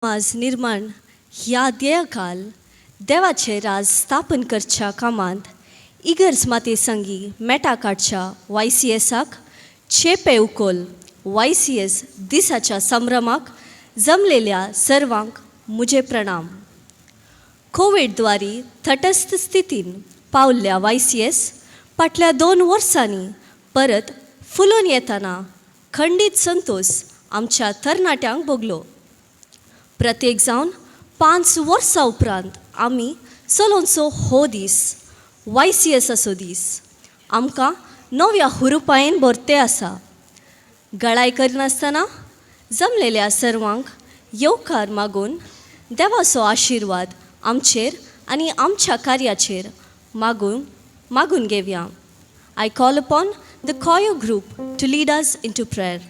समाज निर्माण ह्या ध्येयकाल देवाचें राज स्थापन करच्या कामांत इगर्ज माते संगी मेटा काडच्या वाय सी एसाक चेपे उकोल वाय सी एस दिसाच्या संभ्रमाक जमलेल्या सर्वांक म्हजे प्रणाम. कोवीड द्वारी तटस्थ स्थितीन पावल्ल्या वाय सी एस फाटल्या 2 वर्सांनी परत फुलून येताना खंडीत संतोश आमच्या तरणाट्यांक भोगलो. प्रत्येक जावन 5 वर्सां उपरांत आमी चलोवचो हो दीस वाय सी एसाचो दीस आमकां नव्या हुरुपायेन भरते आसा. गळाय करिनासतना जमलेल्या सर्वांक येवकार मागून देवाचो आशिर्वाद आमचेर आनी आमच्या कार्याचेर मागून घेवया. I call upon the choir group to lead us into prayer.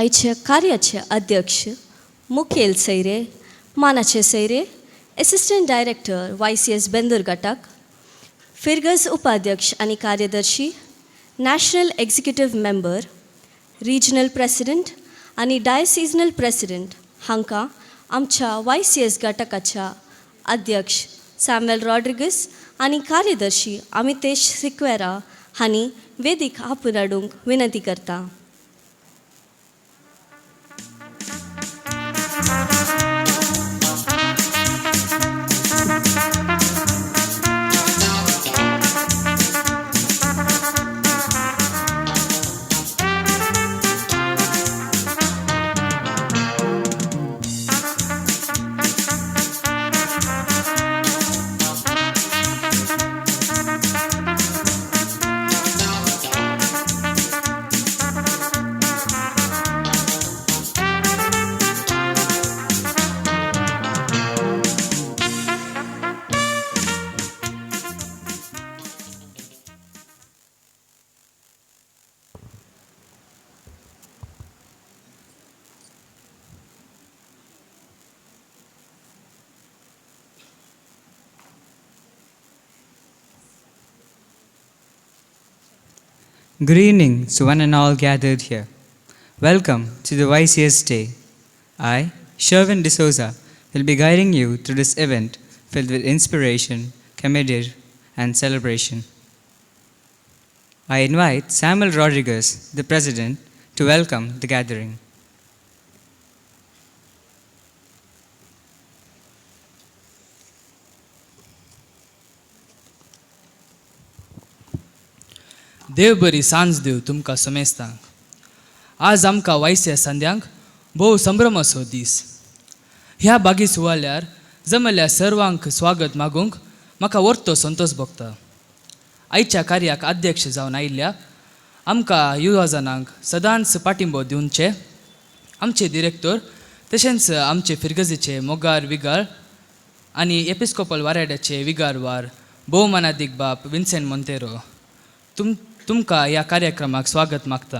आयच्या कार्याचे अध्यक्ष मुखेल सैरे मानाचे सैरे assistant director Y C S Bendur घटक फिरगज उपाध्यक्ष आनी कार्यदर्शी national executive member regional president आनी डायसिजनल प्रेसिडेंट हांकां आमच्या वाय सी एस घटकाच्या अध्यक्ष सॅम्युअल रॉड्रिगस आनी कार्यदर्शी अमितेश सिक्वेरा हांणी वेदीक आपोवन हाडूंक विनंती करता. Good evening to one and all gathered here. Welcome to the YCS Day. I, Sherwin D'Souza, will be guiding you through this event filled with inspiration, camaraderie, and celebration. I invite Samuel Rodriguez, the president, to welcome the gathering. देव बरी सांज दिव तुमकां समेस्तांक. आज आमकां वायसे संद्यांक भोव संभ्रमाचो दीस. ह्या बागी सुवाल्यार जमल्या सर्वांक स्वागत मागूंक म्हाका वर्तो संतोश भोगता. आयच्या कार्याक अध्यक्ष जावन आयिल्ल्या आमकां युवा जाणांक सदांच पाठिंबो दिवचे आमचे डिरेक्टर तशेंच आमचे फिरगजीचे मोगार विगार आनी एपिस्कोपल वाराड्याचे विगारवार भोवमानादीक बाप विन्सेंट मोंतेरो तुमकां ह्या कार्यक्रमाक स्वागत मागता.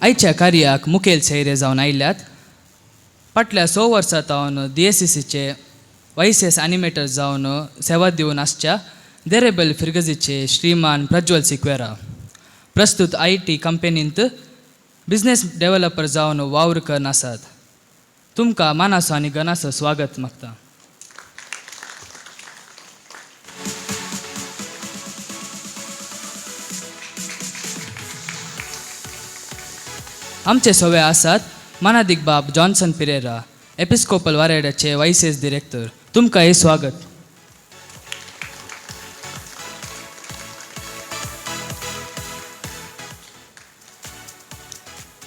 आयच्या कार्याक मुखेल सोयरे जावन आयल्यात फाटल्या स वर्सां सावन डी एस सी सीचे वायस एनिमेटर जावन सेवा दिवन आसच्या देरेबेल फिरगजीचे श्रीमान प्रज्वल सिक्वेरा, प्रस्तुत I T कंपनींत बिजनेस डेव्हलपर जावन वावर करून आसात. तुमकां मानासो आनी गणाचो स्वागत मागता. आमचे सवे आसात मानादीक बाब जॉन्सन पिरेरा, एपिस्कोपल वारेडाचे वायसेस डिरेक्टर. तुमकां हे स्वागत.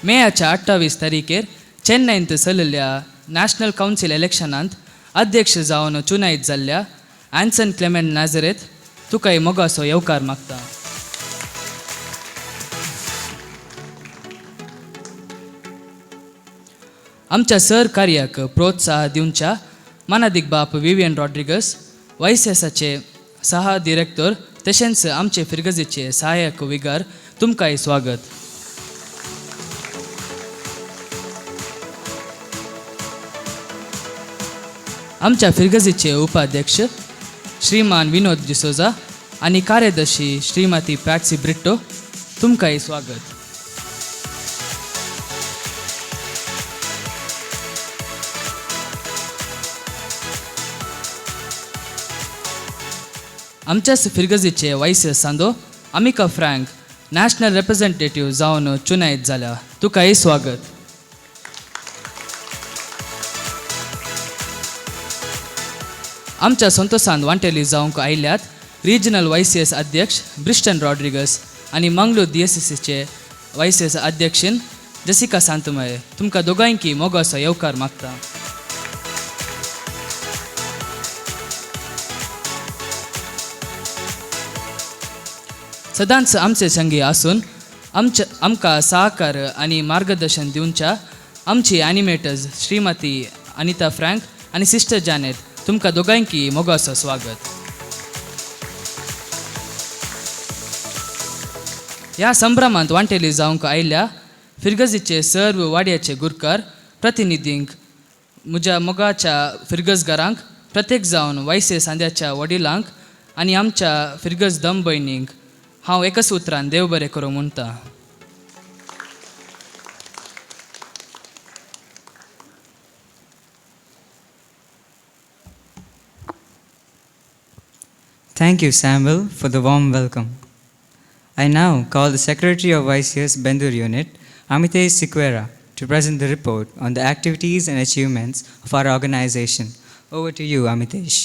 मेयाच्या 28 तारखेर चेन्नईंत चलिल्ल्या नॅशनल कावन्सील इलेक्शनांत अध्यक्ष जावन चुनायत जाल्ल्या ॲन्सन क्लेमेंट नाझरेत, तुकाय मोगाचो येवकार मागता. आमच्या सर कार्याक प्रोत्साह दिवच्या मानादीक बाप विवियन रॉड्रिगस, वायसेसाचे सहा डिरेक्टर तशेंच आमचे फिरगजीचे सहाय्यक विगार, तुमकांय स्वागत. आमच्या फिरगजीचे उपाध्यक्ष श्रीमान विनोद डिसोजा आनी कार्यदर्शी श्रीमती पॅट्सी ब्रिट्टो, तुमकांय स्वागत. आमच्याच फिरगजीचे वायस सांदो अमिका फ्रँक नॅशनल रिप्रेझेंटेटिव्ह जावन चुनायत जाल्या, तुकाय स्वागत. आमच्या संतोषान वांटेली जावंक आयल्यात रिजनल वायसीएस अध्यक्ष ब्रिस्टन रॉड्रिगस आनी मंगलूर डी एस सीचे वायसीएस अध्यक्षन जसिका सांतमय, तुमकां दोगांयकी मोगाचो येवकार मागता. सदांच आमचे संगी आसून आमच्या आमकां सहकार आनी मार्गदर्शन दिवच्या आमची एनिमेटर्स श्रीमती अनिता फ्रँक आनी सिस्टर जानेत, तुमकां दोगांयकी मोगाचो स्वागत. ह्या संभ्रमांत वांटेली जावंक आयिल्ल्या फिरगजीचे सर्व वाड्याचे गुरकार प्रतिनिधींक, म्हज्या मोगाच्या फिरगजगारांक, प्रत्येक जावन वायसे सांद्याच्या वडिलांक आनी आमच्या फिरगज दम भयणींक हांव एकच उतरान देव बरें करूं म्हणटा. Thank you, Samuel, for the warm welcome. I now call the Secretary of YCS Bendur Unit, Amitesh Siqueira, to present the report on the activities and achievements of our organization. Over to you, Amitesh.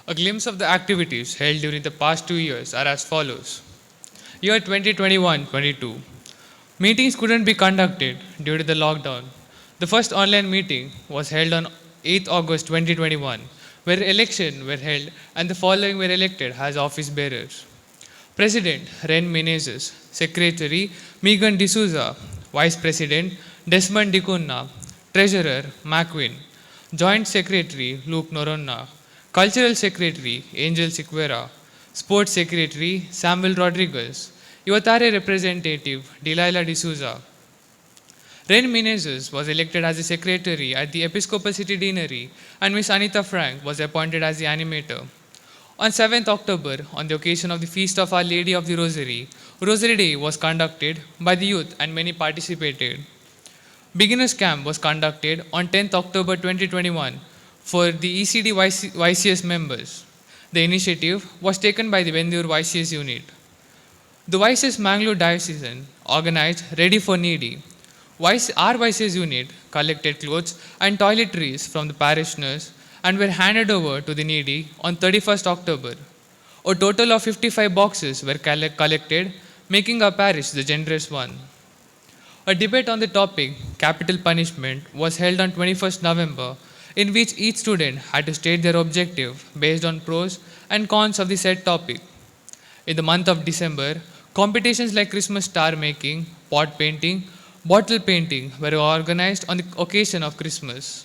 A glimpse of the activities held during the past 2 years are as follows. Year 2021-22. Meetings couldn't be conducted due to the lockdown. The first online meeting was held on 8th August 2021, where elections were held and the following were elected as office bearers. President Ren Menezes, Secretary Megan D'Souza, Vice President Desmond D'Cunha, Treasurer Macwin, Joint Secretary Luke Noronna, Cultural Secretary Angel Siqueira, Sports Secretary Samuel Rodriguez, Yuvatare Representative Delilah D'Souza. Ren Menezes was elected as the secretary at the Episcopal City Deanery, and Miss Anita Frank was appointed as the animator. On 7th October, on the occasion of the Feast of Our Lady of the Rosary, Rosary Day was conducted by the youth and many participated. Beginners Camp was conducted on 10th October 2021 for the ECD YCS members. The initiative was taken by the Bendur YCS unit. The YCS Mangalore Diocesan organized Ready for Needy. Our YCS unit collected clothes and toiletries from the parishioners and were handed over to the needy on 31st October. A total of 55 boxes were collected, making our parish the generous one. A debate on the topic, capital punishment, was held on 21st November, in which each student had to state their objective based on pros and cons of the said topic. In the month of December, competitions like Christmas star making, pot painting, bottle painting were organized on the occasion of Christmas.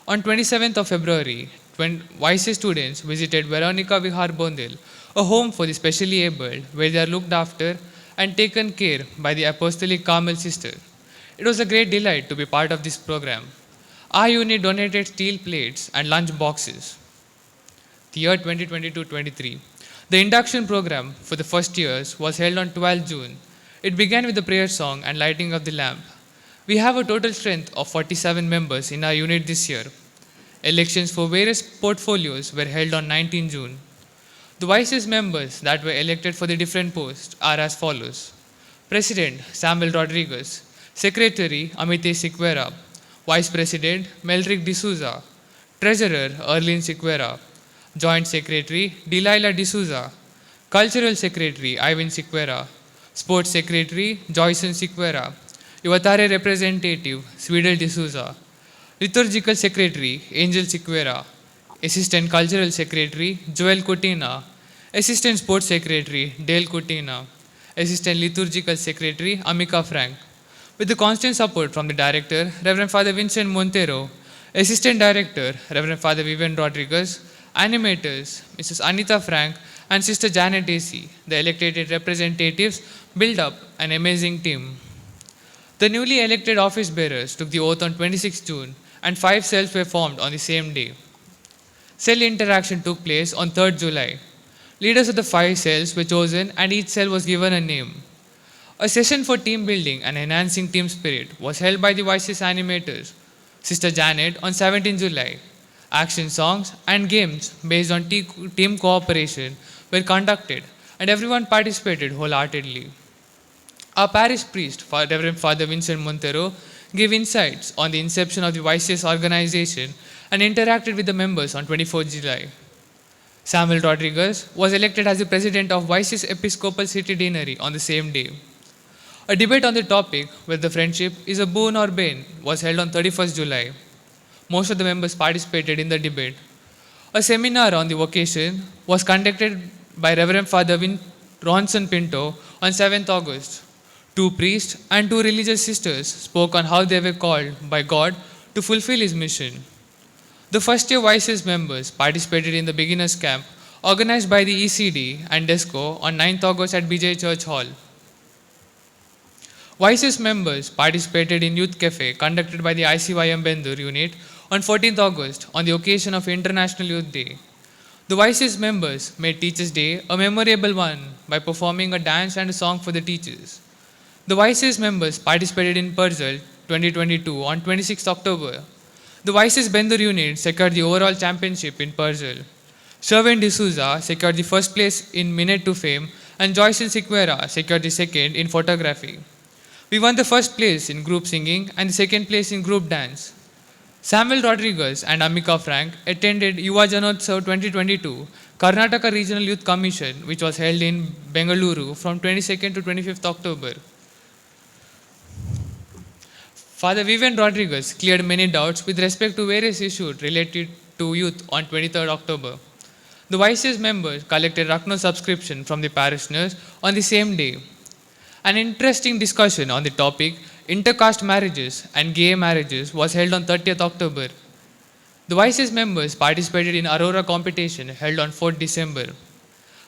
On 27th of February, when YC students visited Veronica Vihar Bondil, a home for the specially abled, where they are looked after and taken care by the Apostolic Carmel Sister. It was a great delight to be part of this program. Our unit donated steel plates and lunch boxes. The year 2022-23. The induction program for the first years was held on 12 June. It began with a prayer song and lighting of the lamp. We have a total strength of 47 members in our unit this year. Elections for various portfolios were held on 19 June. The YCS members that were elected for the different posts are as follows. President Samuel Rodriguez, Secretary Amite Siqueira, Vice President Meldrick D'Souza, Treasurer Erlene Siqueira, Joint Secretary Delilah D'Souza, Cultural Secretary Ivan Siqueira, Sports Secretary Joyson Siqueira, Yuvatare Representative Swedel D'Souza, Liturgical Secretary Angel Siqueira, Assistant Cultural Secretary Joel Coutinho, Assistant Sports Secretary Dale Coutinho, Assistant Liturgical Secretary Amika Frank. With the constant support from the Director, Reverend Father Vincent Montero, Assistant Director, Reverend Father Vivian Rodriguez, Animators, Mrs. Anita Frank, and Sister Janet Acey, the elected representatives built up an amazing team. The newly elected office bearers took the oath on 26 June, and 5 cells were formed on the same day. Cell interaction took place on 3rd July. Leaders of the 5 cells were chosen and each cell was given a name. A session for team building and enhancing team spirit was held by the YCS animators, Sister Janet, on 17 July. Action songs and games based on team cooperation were conducted and everyone participated wholeheartedly. Our parish priest, Reverend Father Vincent Montero, gave insights on the inception of the YCS organization and interacted with the members on 24 July. Samuel Rodriguez was elected as the president of YCS Episcopal City Deanery on the same day. A debate on the topic whether friendship is a boon or bane was held on 31st July. Most of the members participated in the debate. A seminar on the vocation was conducted by Reverend Father Ronson Pinto on 7th August. 2 priests and 2 religious sisters spoke on how they were called by God to fulfill His mission. The first year YCS members participated in the beginners camp organized by the ECD and DESCO on 9th August at BJ Church Hall. YCS members participated in Youth Cafe conducted by the ICYM Bendur unit on 14th August on the occasion of International Youth Day. The YCS members made Teachers' Day a memorable one by performing a dance and a song for the teachers. The YCS members participated in Purzal 2022 on 26th October. The YCS Bendur unit secured the overall championship in Purzal. Sherwin D'Souza secured the first place in Minute to Fame and Joyson Siqueira secured the second in photography. We won the first place in group singing and the second place in group dance. Samuel Rodriguez and Amika Frank attended Yuva Janotsav 2022 Karnataka Regional Youth Commission, which was held in Bengaluru from 22nd to 25th October. Father Vivian Rodriguez cleared many doubts with respect to various issues related to youth on 23rd October. The YCS members collected Rakno subscription from the parishioners on the same day. An interesting discussion on the topic intercaste marriages and gay marriages was held on 30th October. The YCS members participated in Aurora competition held on 4th December.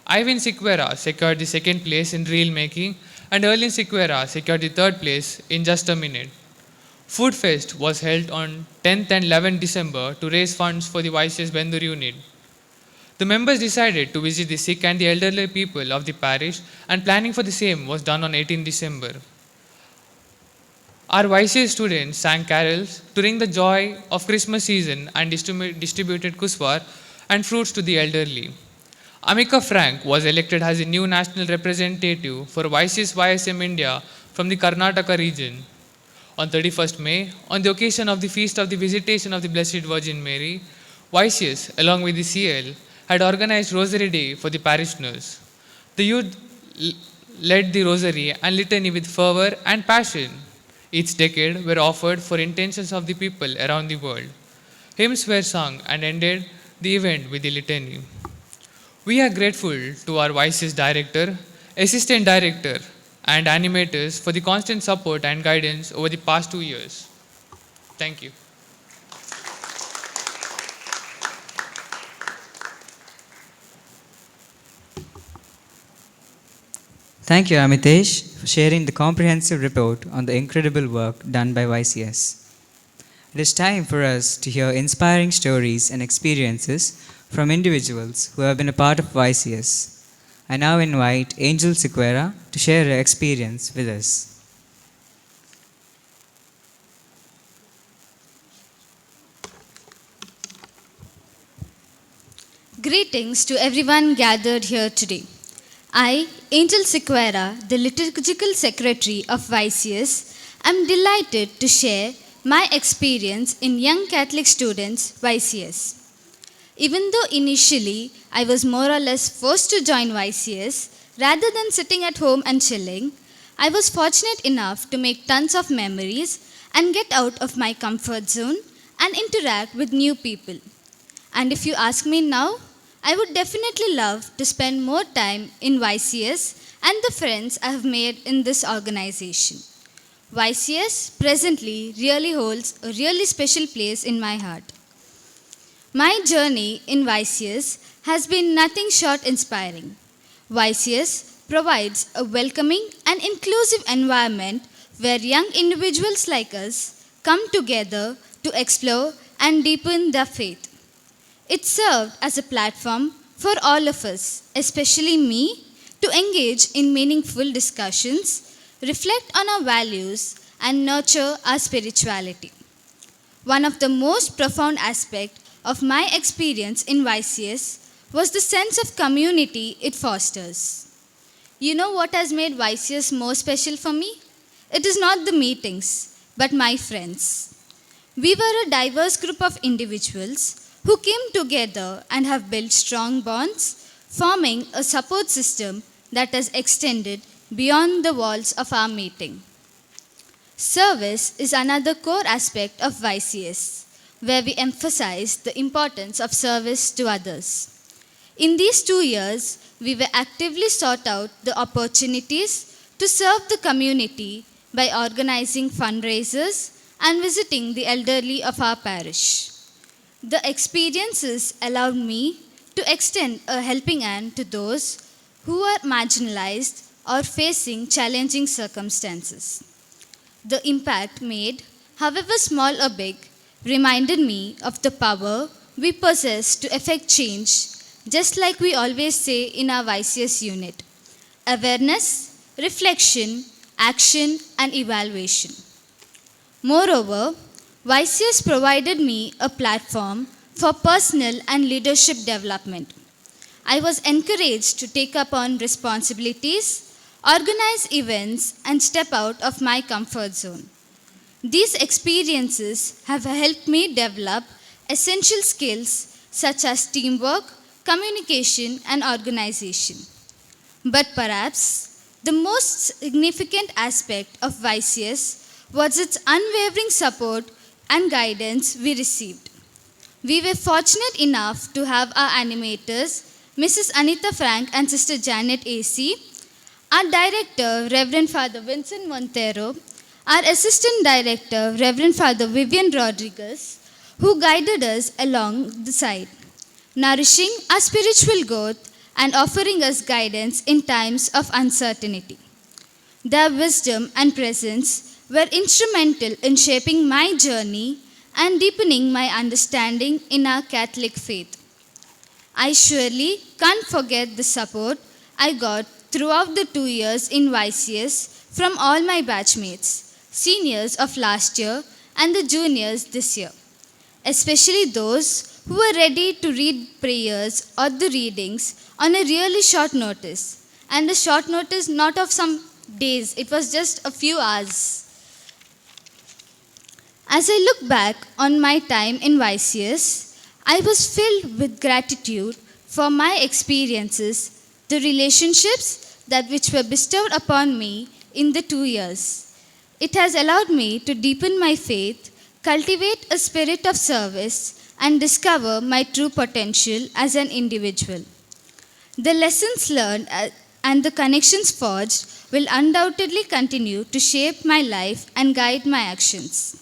Ivan Sequeira secured the second place in reel making and Erlin Sequeira secured the third place in just a minute. Food Fest was held on 10th and 11th December to raise funds for the YCS Bendur unit. The members decided to visit the sick and the elderly people of the parish, and planning for the same was done on 18th December. Our YCS students sang carols during the joy of Christmas season and distributed kuswar and fruits to the elderly. Amika Frank was elected as a new national representative for YCS YSM India from the Karnataka region. On 31st May, on the occasion of the Feast of the Visitation of the Blessed Virgin Mary, YCS, along with the CL, had organized Rosary Day for the parishioners. The youth led the rosary and litany with fervor and passion. Each decade were offered for intentions of the people around the world. Hymns were sung and ended the event with the litany. We are grateful to our YCS director, assistant director, and animators for the constant support and guidance over the past 2 years. Thank you. Thank you, Amitesh, for sharing the comprehensive report on the incredible work done by YCS. It is time for us to hear inspiring stories and experiences from individuals who have been a part of YCS. I now invite Angel Sequeira to share her experience with us. Greetings to everyone gathered here today. I, Angel Sequeira, the Liturgical Secretary of YCS, am delighted to share my experience in Young Catholic Students, YCS. Even though initially I was more or less forced to join YCS, rather than sitting at home and chilling, I was fortunate enough to make tons of memories and get out of my comfort zone and interact with new people. And if you ask me now, I would definitely love to spend more time in YCS and the friends I have made in this organization. YCS presently really holds a really special place in my heart. My journey in YCS has been nothing short inspiring. YCS provides a welcoming and inclusive environment where young individuals like us come together to explore and deepen their faith. It served as a platform for all of us, especially me, to engage in meaningful discussions, reflect on our values, and nurture our spirituality. One of the most profound aspects of my experience in YCS was the sense of community it fosters. You know what has made YCS more special for me? It is not the meetings, but my friends. We were a diverse group of individuals who came together and have built strong bonds, forming a support system that has extended beyond the walls of our meeting. Service is another core aspect of YCS, where we emphasize the importance of service to others. In these 2 years, we were actively sought out the opportunities to serve the community by organizing fundraisers and visiting the elderly of our parish. The experiences allowed me to extend a helping hand to those who are marginalized or facing challenging circumstances. The impact made, however small or big, reminded me of the power we possess to effect change, just like we always say in our YCS unit. Awareness, reflection, action, and evaluation. Moreover, YCS provided me a platform for personal and leadership development. I was encouraged to take up on responsibilities, organize events, and step out of my comfort zone. These experiences have helped me develop essential skills such as teamwork, communication, and organization. But perhaps the most significant aspect of YCS was its unwavering support and guidance we received. We were fortunate enough to have our animators, Mrs. Anita Frank and Sister Janet A.C., our director, Reverend Father Vincent Montero, our assistant director, Reverend Father Vivian Rodriguez, who guided us along the side, nourishing our spiritual growth and offering us guidance in times of uncertainty. Their wisdom and presence were instrumental in shaping my journey and deepening my understanding in our Catholic faith. I surely can't forget the support I got throughout the 2 years in YCS from all my batchmates, seniors of last year and the juniors this year, especially those who were ready to read prayers or the readings on a really short notice. And the short notice not of some days, it was just a few hours. As I look back on my time in YCS, I was filled with gratitude for my experiences, the relationships that which were bestowed upon me in the 2 years. It has allowed me to deepen my faith, cultivate a spirit of service, and discover my true potential as an individual. The lessons learned and the connections forged will undoubtedly continue to shape my life and guide my actions.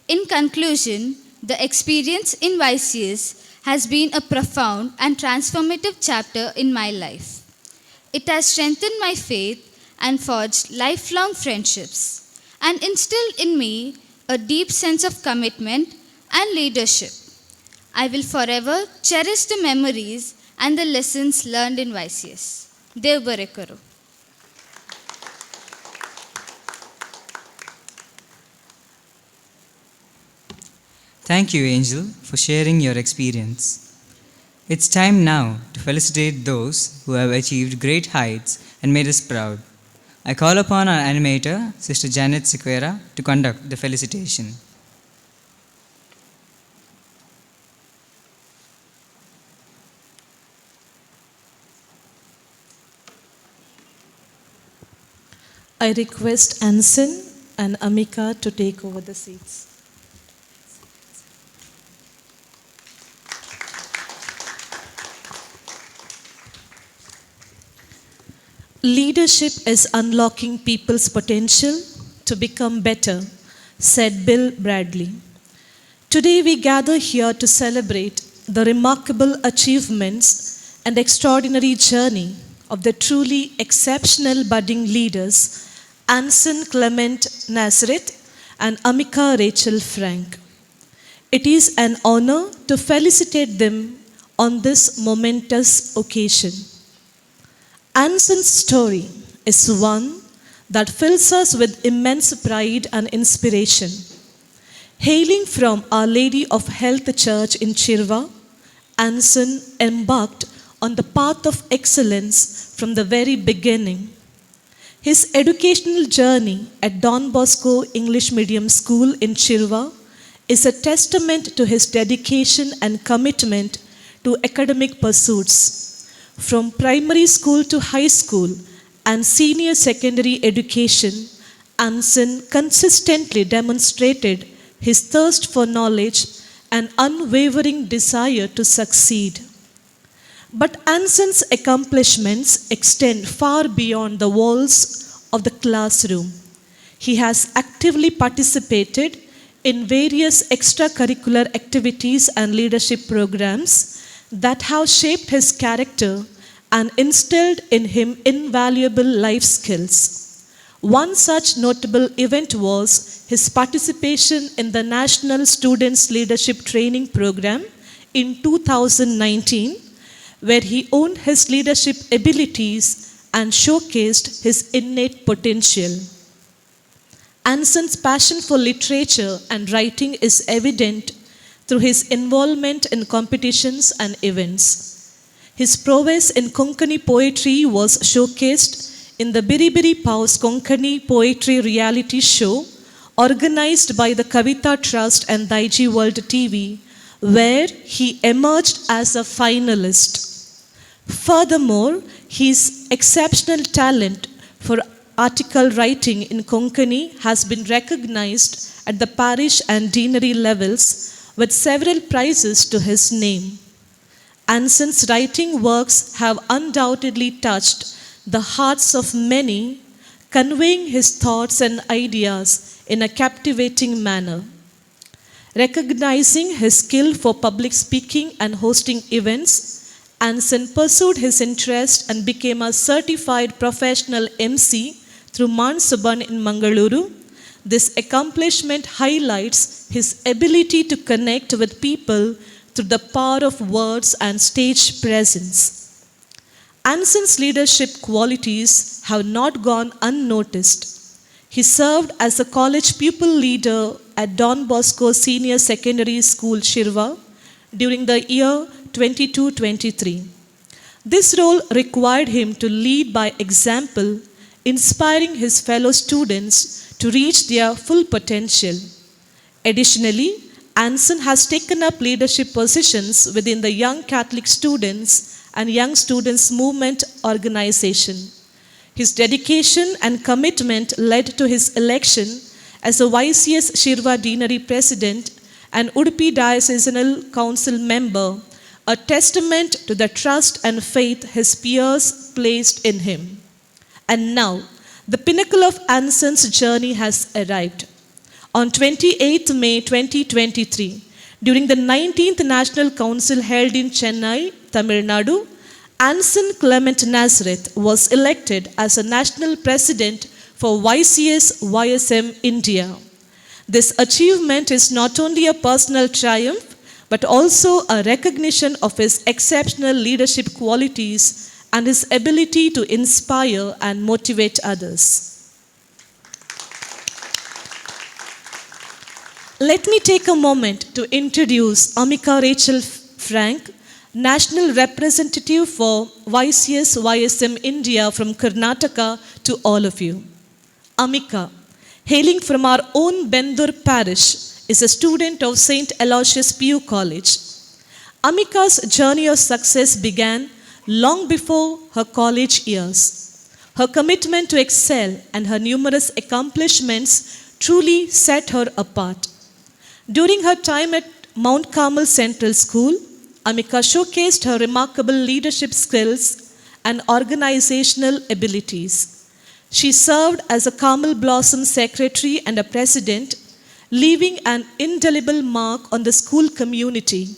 In conclusion, the experience in YCS has been a profound and transformative chapter in my life. It has strengthened my faith and forged lifelong friendships and instilled in me a deep sense of commitment and leadership. I will forever cherish the memories and the lessons learned in YCS. Dev बरें करूं. Thank you, Angel, for sharing your experience. It's time now to felicitate those who have achieved great heights and made us proud. I call upon our animator, Sister Janet Sequeira, to conduct the felicitation. I request Anson and Amika to take over the seats. Leadership is unlocking people's potential to become better, said Bill Bradley. Today we gather here to celebrate the remarkable achievements and extraordinary journey of the truly exceptional budding leaders, Anson Clement Nazareth and Amika Rachel Frank. It is an honor to felicitate them on this momentous occasion. Anson's story is one that fills us with immense pride and inspiration. Hailing from Our Lady of Health Church in Chirwa, Anson embarked on the path of excellence from the very beginning. His educational journey at Don Bosco English Medium School in Chirwa is a testament to his dedication and commitment to academic pursuits. From primary school to high school and senior secondary education, Anson consistently demonstrated his thirst for knowledge and unwavering desire to succeed. But Anson's accomplishments extend far beyond the walls of the classroom. He has actively participated in various extracurricular activities and leadership programs that have shaped his character and instilled in him invaluable life skills. One such notable event was his participation in the National Students Leadership Training Program in 2019, where he owned his leadership abilities and showcased his innate potential. Anson's passion for literature and writing is evident through his involvement in competitions and events. His prowess in Konkani poetry was showcased in the Biribiri Paus Konkani Poetry Reality Show organized by the Kavita Trust and Daiji World TV, where he emerged as a finalist. Furthermore, his exceptional talent for article writing in Konkani has been recognized at the parish and deanery levels with several prizes to his name. Anson's writing works have undoubtedly touched the hearts of many, conveying his thoughts and ideas in a captivating manner. Recognizing his skill for public speaking and hosting events, Anson pursued his interest and became a certified professional MC through Mansuban in Mangaluru. This accomplishment highlights his ability to connect with people through the power of words and stage presence. Anson's leadership qualities have not gone unnoticed. He served as a college pupil leader at Don Bosco Senior Secondary School, Shirva, during the year 22-23. This role required him to lead by example, inspiring his fellow students to reach their full potential. Additionally, Anson has taken up leadership positions within the Young Catholic Students and Young Students Movement organization. His dedication and commitment led to his election as a YCS Shirva Deanery President and Udupi Diocesan Council member, a testament to the trust and faith his peers placed in him. And now, the pinnacle of Anson's journey has arrived. On 28th May 2023, during the 19th National Council held in Chennai, Tamil Nadu, Anson Clement Nazareth was elected as a national president for YCS YSM India. This achievement is not only a personal triumph, but also a recognition of his exceptional leadership qualities and his ability to inspire and motivate others. Let me take a moment to introduce Amika Rachel Frank, National Representative for YCS YSM India from Karnataka, to all of you. Amika, hailing from our own Bendur parish, is a student of St. Aloysius PU College. Amika's journey of success began long before her college years. Her commitment to excel and her numerous accomplishments truly set her apart. During her time at Mount Carmel Central School, Amika showcased her remarkable leadership skills and organizational abilities. She served as a Carmel Blossom secretary and a president, leaving an indelible mark on the school community.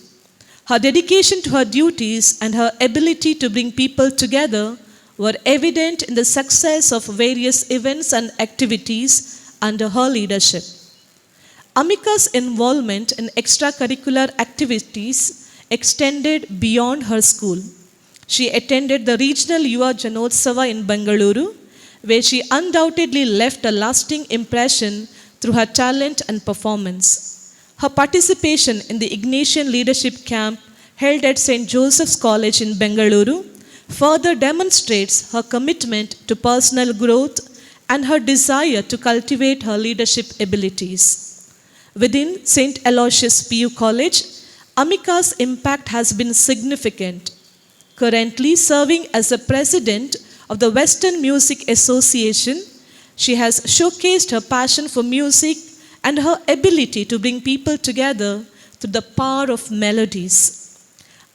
Her dedication to her duties and her ability to bring people together were evident in the success of various events and activities under her leadership. Amika's involvement in extracurricular activities extended beyond her school. She attended the regional Yuva Janotsava in Bengaluru, where she undoubtedly left a lasting impression through her talent and performance. Her participation in the Ignatian Leadership Camp held at St. Joseph's College in Bengaluru further demonstrates her commitment to personal growth and her desire to cultivate her leadership abilities. Within St. Aloysius PU College, Amika's impact has been significant. Currently serving as the president of the Western Music Association, she has showcased her passion for music and her ability to bring people together through the power of melodies.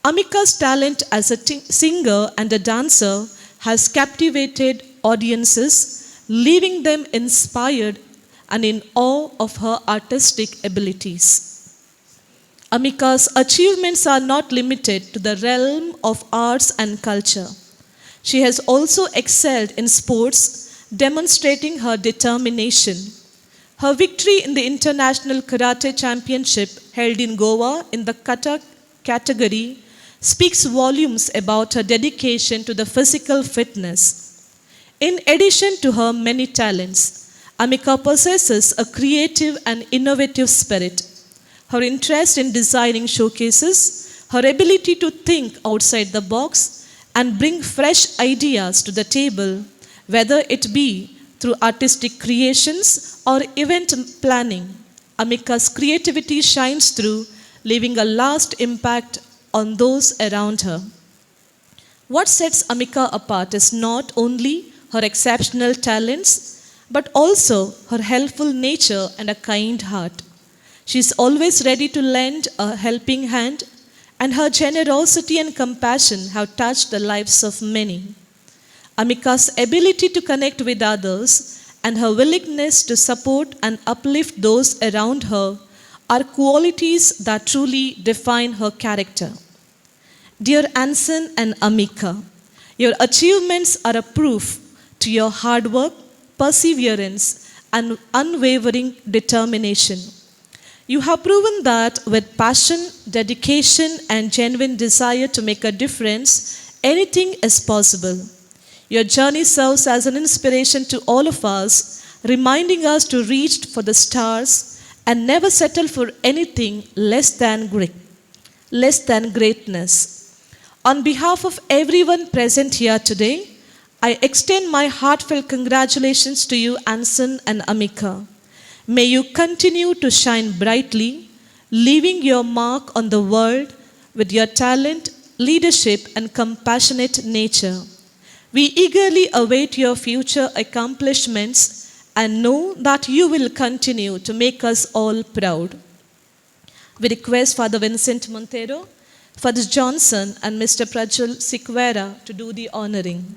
Amika's talent as a singer and a dancer has captivated audiences, leaving them inspired and in awe of her artistic abilities. Amika's achievements are not limited to the realm of arts and culture. She has also excelled in sports, demonstrating her determination. Her victory in the International Karate Championship held in Goa in the kata category speaks volumes about her dedication to the physical fitness. In addition to her many talents, Amika possesses a creative and innovative spirit. Her interest in designing showcases, her ability to think outside the box and bring fresh ideas to the table, whether it be through artistic creations or event planning. Amika's creativity shines through, leaving a last impact on those around her. What sets Amika apart is not only her exceptional talents, but also her helpful nature and a kind heart. She is always ready to lend a helping hand, and her generosity and compassion have touched the lives of many. Amika's ability to connect with others and her willingness to support and uplift those around her are qualities that truly define her character. Dear Anson and Amika, your achievements are a proof to your hard work, perseverance, and unwavering determination. You have proven that with passion, dedication, and genuine desire to make a difference, anything is possible. Your journey serves as an inspiration to all of us, reminding us to reach for the stars and never settle for anything less than greatness. On behalf of everyone present here today, I extend my heartfelt congratulations to you, Anson and Amika. May you continue to shine brightly, leaving your mark on the world with your talent, leadership, and compassionate nature. We eagerly await your future accomplishments and know that you will continue to make us all proud. We request Father Vincent Montero, Father Johnson, and Mr. Prajwal Siqueira to do the honoring.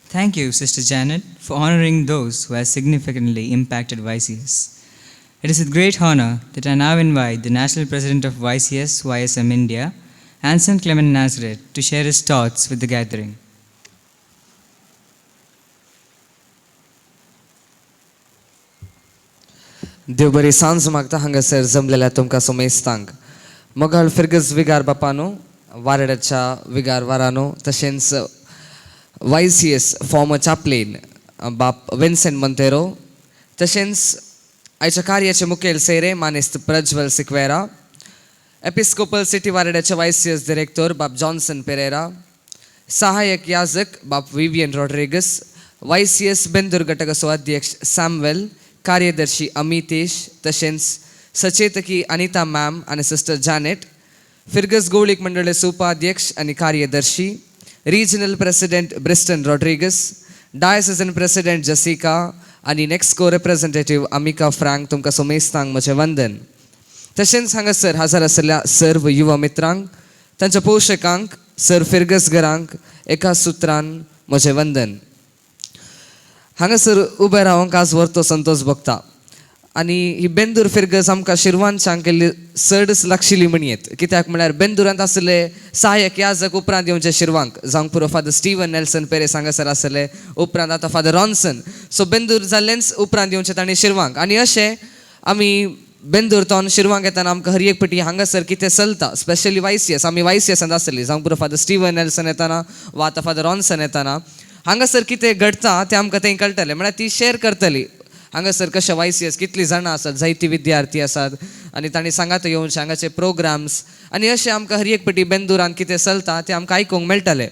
Thank you, Sister Janet, for honoring those who have significantly impacted YCS. It is with great honor that I now invite the National President of YCS YSM India, Anson Clement Nazareth, to share his thoughts with the gathering. देव बरी सांज मागता हांगासर जमलेल्या तुमकां सोमेस्तांक. मोगाळ फिर्गज विगार बापानो, वारड्याच्या विगार वारानो, तशेंच YCS former chaplain बाप विन्सेंट मोंतेरो, तशेंच आयच्या कार्याचे मुखेल सेरे मानेस्त प्रज्वल सिक्वेरा, एपिस्कोपल सिटी वारड्याचे YCS director बाप जॉन्सन पेरेरा, सहाय्यक याजक बाप विवियन रॉड्रिगस, YCS Bendur घटकाचो अध्यक्ष सॅमवेल, कार्यदर्शी अमितेश, तशेंच सचेतकी अनिता मॅम आनी सिस्टर जॅनेट, फिर्गज गोवळीक मंडळाचे उपाध्यक्ष आनी कार्यदर्शी, regional president Briston Rodrigues, diocesan president Jessica आनी नेक्स्को रिप्रेझेंटेटीव अमिका फ्रांक, तुमकां सोमेस्तांक म्हजें वंदन. तशेंच हांगासर हजर आशिल्ल्या सर्व युवा मित्रांक, तांच्या पोशकांक, सर फिर्गस घरांक एका सुत्रान म्हजें वंदन. हांगासर उबे रावंक आज व्हरतो संतोश भोगता आनी ही बेंदूर फिर्गज आमकां शिरवानशांक केल्ली चडच लागशिल्ली म्हणयेत. कित्याक म्हळ्यार बेंदुरांत आशिल्ले सहाय्यक याजक उपरांत येवचे शिरवांक, जावंक पुरो फादर स्टिवन नेल्सन पेरेस हांगासर आसले, उपरांत आतां फादर रॉन्सन. सो बेंदूर जाल्लेंच उपरांत येवचे तांणी शिरवांक आनी अशें आमी बेंदूर तोन शिरवांक येताना आमकां हर एक पटी हांगासर कितें चलता, स्पेशली YCS, आमी YCSांत आसली, जावंक पुरो फादर स्टिवन नेल्सन येताना वा आतां फादर रॉन्सन येताना हांगासर कितें घडटा तें आमकां तें कळटलें, म्हळ्यार ती शेर करतली. हांगासर कशें YCS कितलीं जाणां आसात, जायतीं विद्यार्थी आसात आनी तांणी सांगात येवचे हांगाचे प्रोग्राम्स आनी अशें आमकां हर एक पटी बेंदुरान कितें चलता तें आमकां आयकूंक मेळटालें.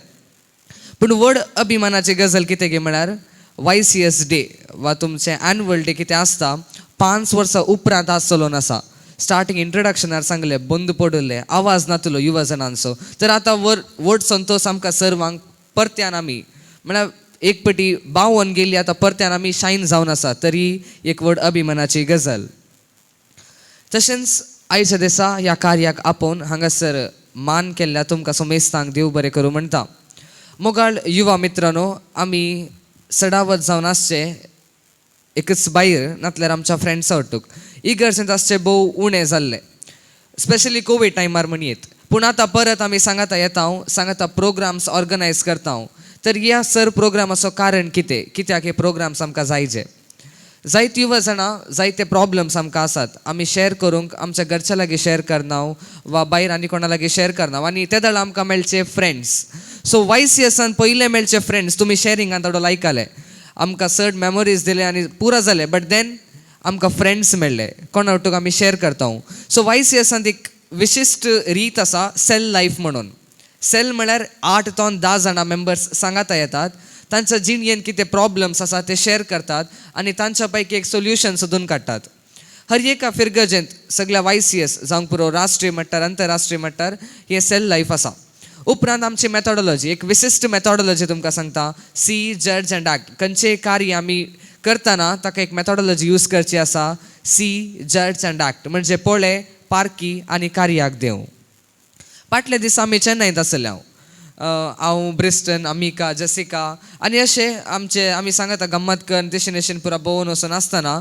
पूण व्हड अभिमानाची गजाल कितें गे म्हळ्यार YCS day वा तुमचें एनुअल डे कितें आसता 5 वर्सां उपरांत आज चलोवन आसा. स्टार्टींग इंट्रोडक्शनार सांगलें बंद पडिल्लें, आवाज नातलो युवा जाणांचो, तर आतां व्हड संतोश आमकां सर्वांक परत्यान आमी म्हळ्यार एक पटी बावन गेली आतां परत्यान आमी शायन जावन आसा तरी एक व्हड अभिमानाची गजाल. तशेंच आयच्या दिसा ह्या कार्याक आपोवन हांगासर मान केल्ल्या तुमकां समेस्तांक देव बरें करूं म्हणटा. मोगाळ युवा मित्रांनो, आमी सडावत जावन आसचे एकच भायर नातल्यार आमच्या फ्रेंड्सा वटूक इगर्जेंत आसचे भोव उणें जाल्लें, स्पेशली कोवीड टायमार म्हणयेत. पूण आतां परत आमी सांगाता येता, सांगाता प्रोग्राम्स ऑर्गनायज करता. तर ह्या सर प्रोग्रामाचो कारण कितें, कित्याक हे प्रोग्राम्स आमकां जायचे? जायते युवा जाणां जायते प्रॉब्लम्स आमकां आसात, आमी शेअर करूंक आमच्या घरच्या लागीं शेअर करना वा भायर आनी कोणा लागीं शेअर करना आनी ते दळ आमकां मेळचे फ्रेंड्स. सो YCSान पयले मेळचे फ्रेंड्स तुमी शेअरिंगान थोडो लायकाले, आमकां चड मेमोरीज दिले आनी पुरा जाले. बट then आमकां फ्रेंड्स मेळ्ळे कोणा वटूक आमी शेअर करता. सो YCSान एक विशिश्ट रीत आसा सेल लायफ म्हणून. सेल म्हळ्यार 8 ते 10 जाणां मेंबर्स सांगाता येतात, तांच्या जिणेन कितें प्रॉब्लम्स आसा ते शेअर करतात आनी तांच्या पैकी एक सोल्युशन सोदून काडटात. हर एका फिरगजेंत सगळ्या YCS जावंक पुरो राष्ट्रीय मट्टार अंतरराष्ट्रीय मट्टार हे सेल लायफ आसा. उपरांत आमची मेथोडॉलॉजी, एक विशिश्ट मेथोडॉलॉजी तुमकां सांगता, सी जज अँड एक्ट. खंयचेय कार्य आमी करतना ताका एक मेथोडॉलॉजी यूज करची आसा, सी जज अँड एक्ट, म्हणजे पळय, पारकी आनी कार्याक देव. फाटल्या दिसा आमी चेन्नईंत आसले, हांव हांव ब्रिस्टन, अमिका, जेसिका आनी अशें आमचे आमी सांगता गम्मत करून तशें तशेन पुरा भोंवन वचून आसतना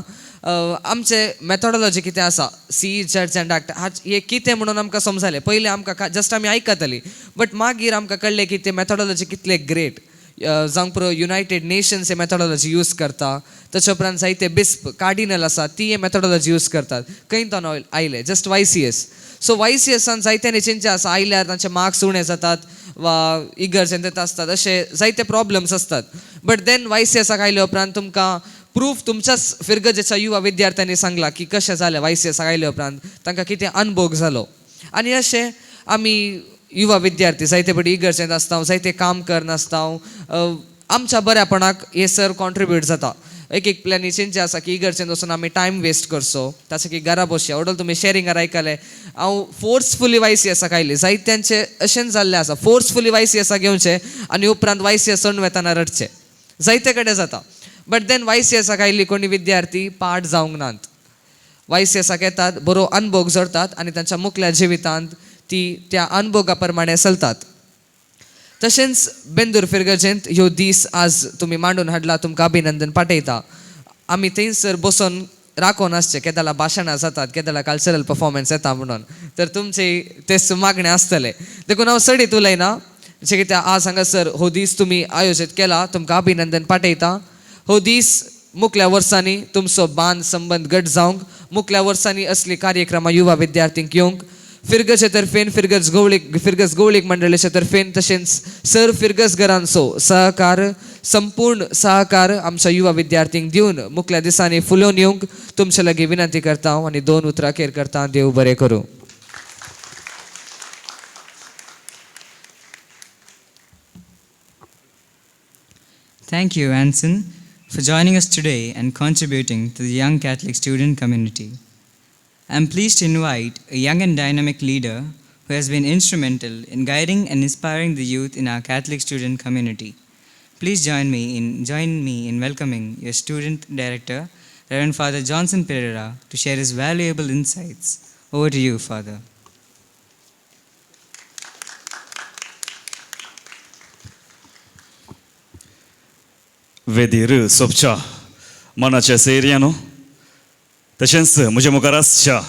आमचे मेथोडॉलॉजी कितें आसा सी जज अँड एक्ट हे कितें म्हणून आमकां समजलें. पयलें आमकां जस्ट आमी आयकतालीं, बट मागीर आमकां कळ्ळें की ते मेथोडॉलॉजी कितले ग्रेट. जावंक पुरो युनायटेड नेशन्स हे मेथोडॉलॉजी यूज करता, ताच्या उपरांत जायते बिस्प कार्डिनल आसा ती हे मेथोडॉलॉजी यूज करतात. खंय तो आयले जस्ट YCS. सो YCSान जायत्यांनी चेंज आसा, आयल्यार तांचे मार्क्स उणे जातात वा इगर्जेंत आसतात, अशे जायते प्रॉब्लम्स आसतात. बट then YCSाक आयल्या उपरांत तुमकां प्रूफ तुमच्याच फिरगजेच्या युवा विद्यार्थ्यांनी सांगला की कशें जालें YCSाक आयल्या उपरांत तांकां कितें अनभोग जालो. आनी अशें आमी युवा विद्यार्थी जायते पटी इगर्जेंत आसता, जायते काम करनासता, आमच्या बऱ्यापणाक हे सर कॉन्ट्रिब्यूट जाता. एक एक प्लॅनी चेंज आसा की इगर्जेंत वचून आमी टायम वेस्ट करचो, ताचे की घरा बसया. ओडल तुमी शेअरिंगार आयकलें, हांव फोर्सफुली YCSाक आयली. जायत्यांचे अशेंच जाल्लें आसा, फोर्सफुली YCSाक घेवचें आनी उपरांत YCS सोडून वेतना रडचें, जायते कडेन जाता. बट then YCSाक आयली कोणी विद्यार्थी पाठ जावंक नात, YCSाक येतात, बरो अनभोग जोडतात आनी तांच्या मुखल्या जिवितांत ती त्या अनभोगा प्रमाणे चलतात. तशेंच बेंदूर फिरगजेंत ह्यो दीस आज तुमी मांडून हाडला, तुमकां अभिनंदन पाठयता. आमी थंयसर बसून राखून आसचे केदाला भाशणां जातात, केदाला कल्चरल परफॉर्मन्स येता म्हणून, तर तुमचे तेच मागणें आसतलें. देखून हांव चडीत उलयना, जें कितें आज हांगासर हो दीस तुमी आयोजीत केला, तुमकां अभिनंदन पाठयता. हो दीस मुखल्या वर्सांनी तुमचो बांद संबंद घट जावंक, मुखल्या वर्सांनी असली कार्यक्रमां युवा विद्यार्थींक येवंक फिरगजे तर्फेन, फिरगज गवळीक, फिरगज गवळीक मंडळाचे तर्फेन, तशेंच सर फिरगज घरांचो सहकार, संपूर्ण सहकार आमच्या युवा विद्यार्थींक दिवन मुखल्या दिसांनी फुलोवन येवंक तुमचे लागीं विनंती करता आनी 2 उतरां खेर करता. देव बरें करूं. Thank you, Anson, for joining us today and contributing to the young Catholic student community. I am pleased to invite a young and dynamic leader who has been instrumental in guiding and inspiring the youth in our Catholic student community. Please join me in welcoming your student director, Reverend Father Johnson Pereira, to share his valuable insights. Over to you, Father. वेदीर सोबच्या मनाच्या सैर्यानो, तशेंच म्हज्या मुखार आसच्या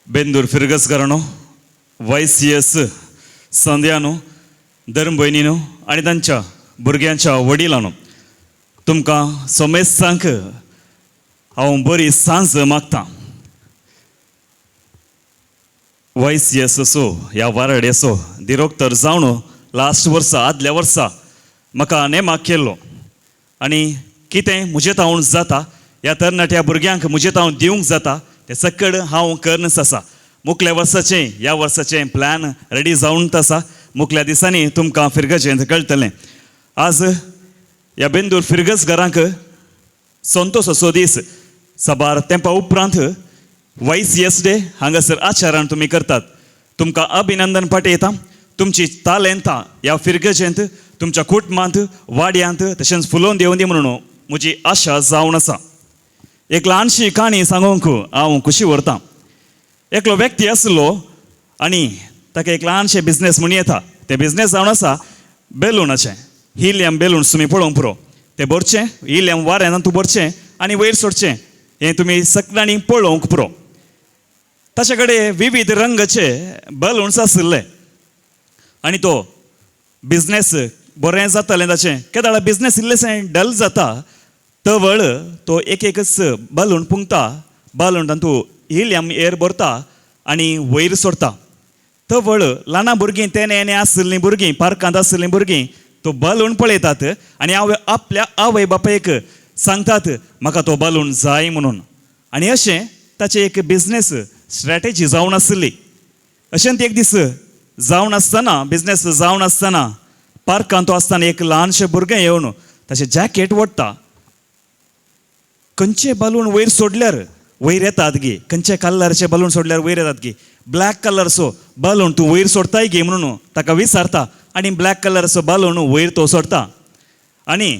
Bendur फिरगसकारानो, YCS संद्यानो, धर्म भयणीनो आनी तांच्या भुरग्यांच्या वडिलांनो, तुमकां समेस्तांक हांव बरी सांज मागतां. YCS असो ह्या वाराड्याचो दिरोक्तर जावन लास्ट वर्सा, आदल्या वर्सा म्हाका नेमाक केल्लो आनी कितें म्हजें तावन जाता ह्या तरणाट्या भुरग्यांक म्हजें तावन दिवंक जाता तें सकड हांव करनच आसा. मुखल्या वर्साचें ह्या वर्साचें प्लॅन रेडी जावन आसा. मुखल्या दिसांनी तुमकां फिरगजेंत कळटलें. आज ह्या बेंदूर फिरगज घरांक संतोषाचो दीस. साबार तेंपा उपरांत YCS day हांगासर आचारान तुमी करतात. तुमकां अभिनंदन पाठयता. तुमची तालेंतां ह्या फिरगजेंत तुमच्या कुटुंबांत, वाड्यांत तशेंच फुलोवन देवंदी म्हणून म्हजी आशा जावन आसा. एक ल्हानशी काणी सांगूंक हांव खुशी व्हरतां. एकलो व्यक्ती आसलो आनी ताका एक ल्हानशें बिजनेस म्हूण येता. तें बिजनेस जावन आसा बेलूनाचें. हिलियम बेलून्स तुमी पळोवंक पुरो. तें भरचें हिलियम वाऱ्यान तूं भरचें आनी वयर सोडचें. हें तुमी सगळ्यांनी पळोवंक पुरो. ताचे कडेन विविध रंगाचे बलून्स आशिल्ले आनी तो बिजनेस बरें जातालें ताचें. केदाळा बिजनेस इल्लेशें डल जाता तवळ तो एक एकच बलून पुंगता, बलून तातूंत हिलियम एर भरता आनी वयर सोडता. तवळ ल्हान भुरगीं तेणे येणे आशिल्लीं भुरगीं पार्कांत आशिल्लीं भुरगीं तो बलून पळयतात आनी आवय आपल्या आवय बापायक सांगतात म्हाका तो बलून जाय म्हणून. आनी अशें ताचें एक बिजनेस स्ट्रॅटेजी जावन आशिल्ली. अशें एक दीस जावन आसतना बिजनेस जावन आसतना पार्कांत तो आसतना एक ल्हानशें भुरगें येवन ताचें जॅकेट ओडटा. खंयचे बलून वयर सोडल्यार वयर येतात गी, खंयचे कलरचे बलून सोडल्यार वयर येतात गी, ब्लॅक कलरचो बलून तूं वयर सोडताय गी म्हणून ताका विचारता आनी ब्लॅक कलरचो बलून वयर तो सोडटा आनी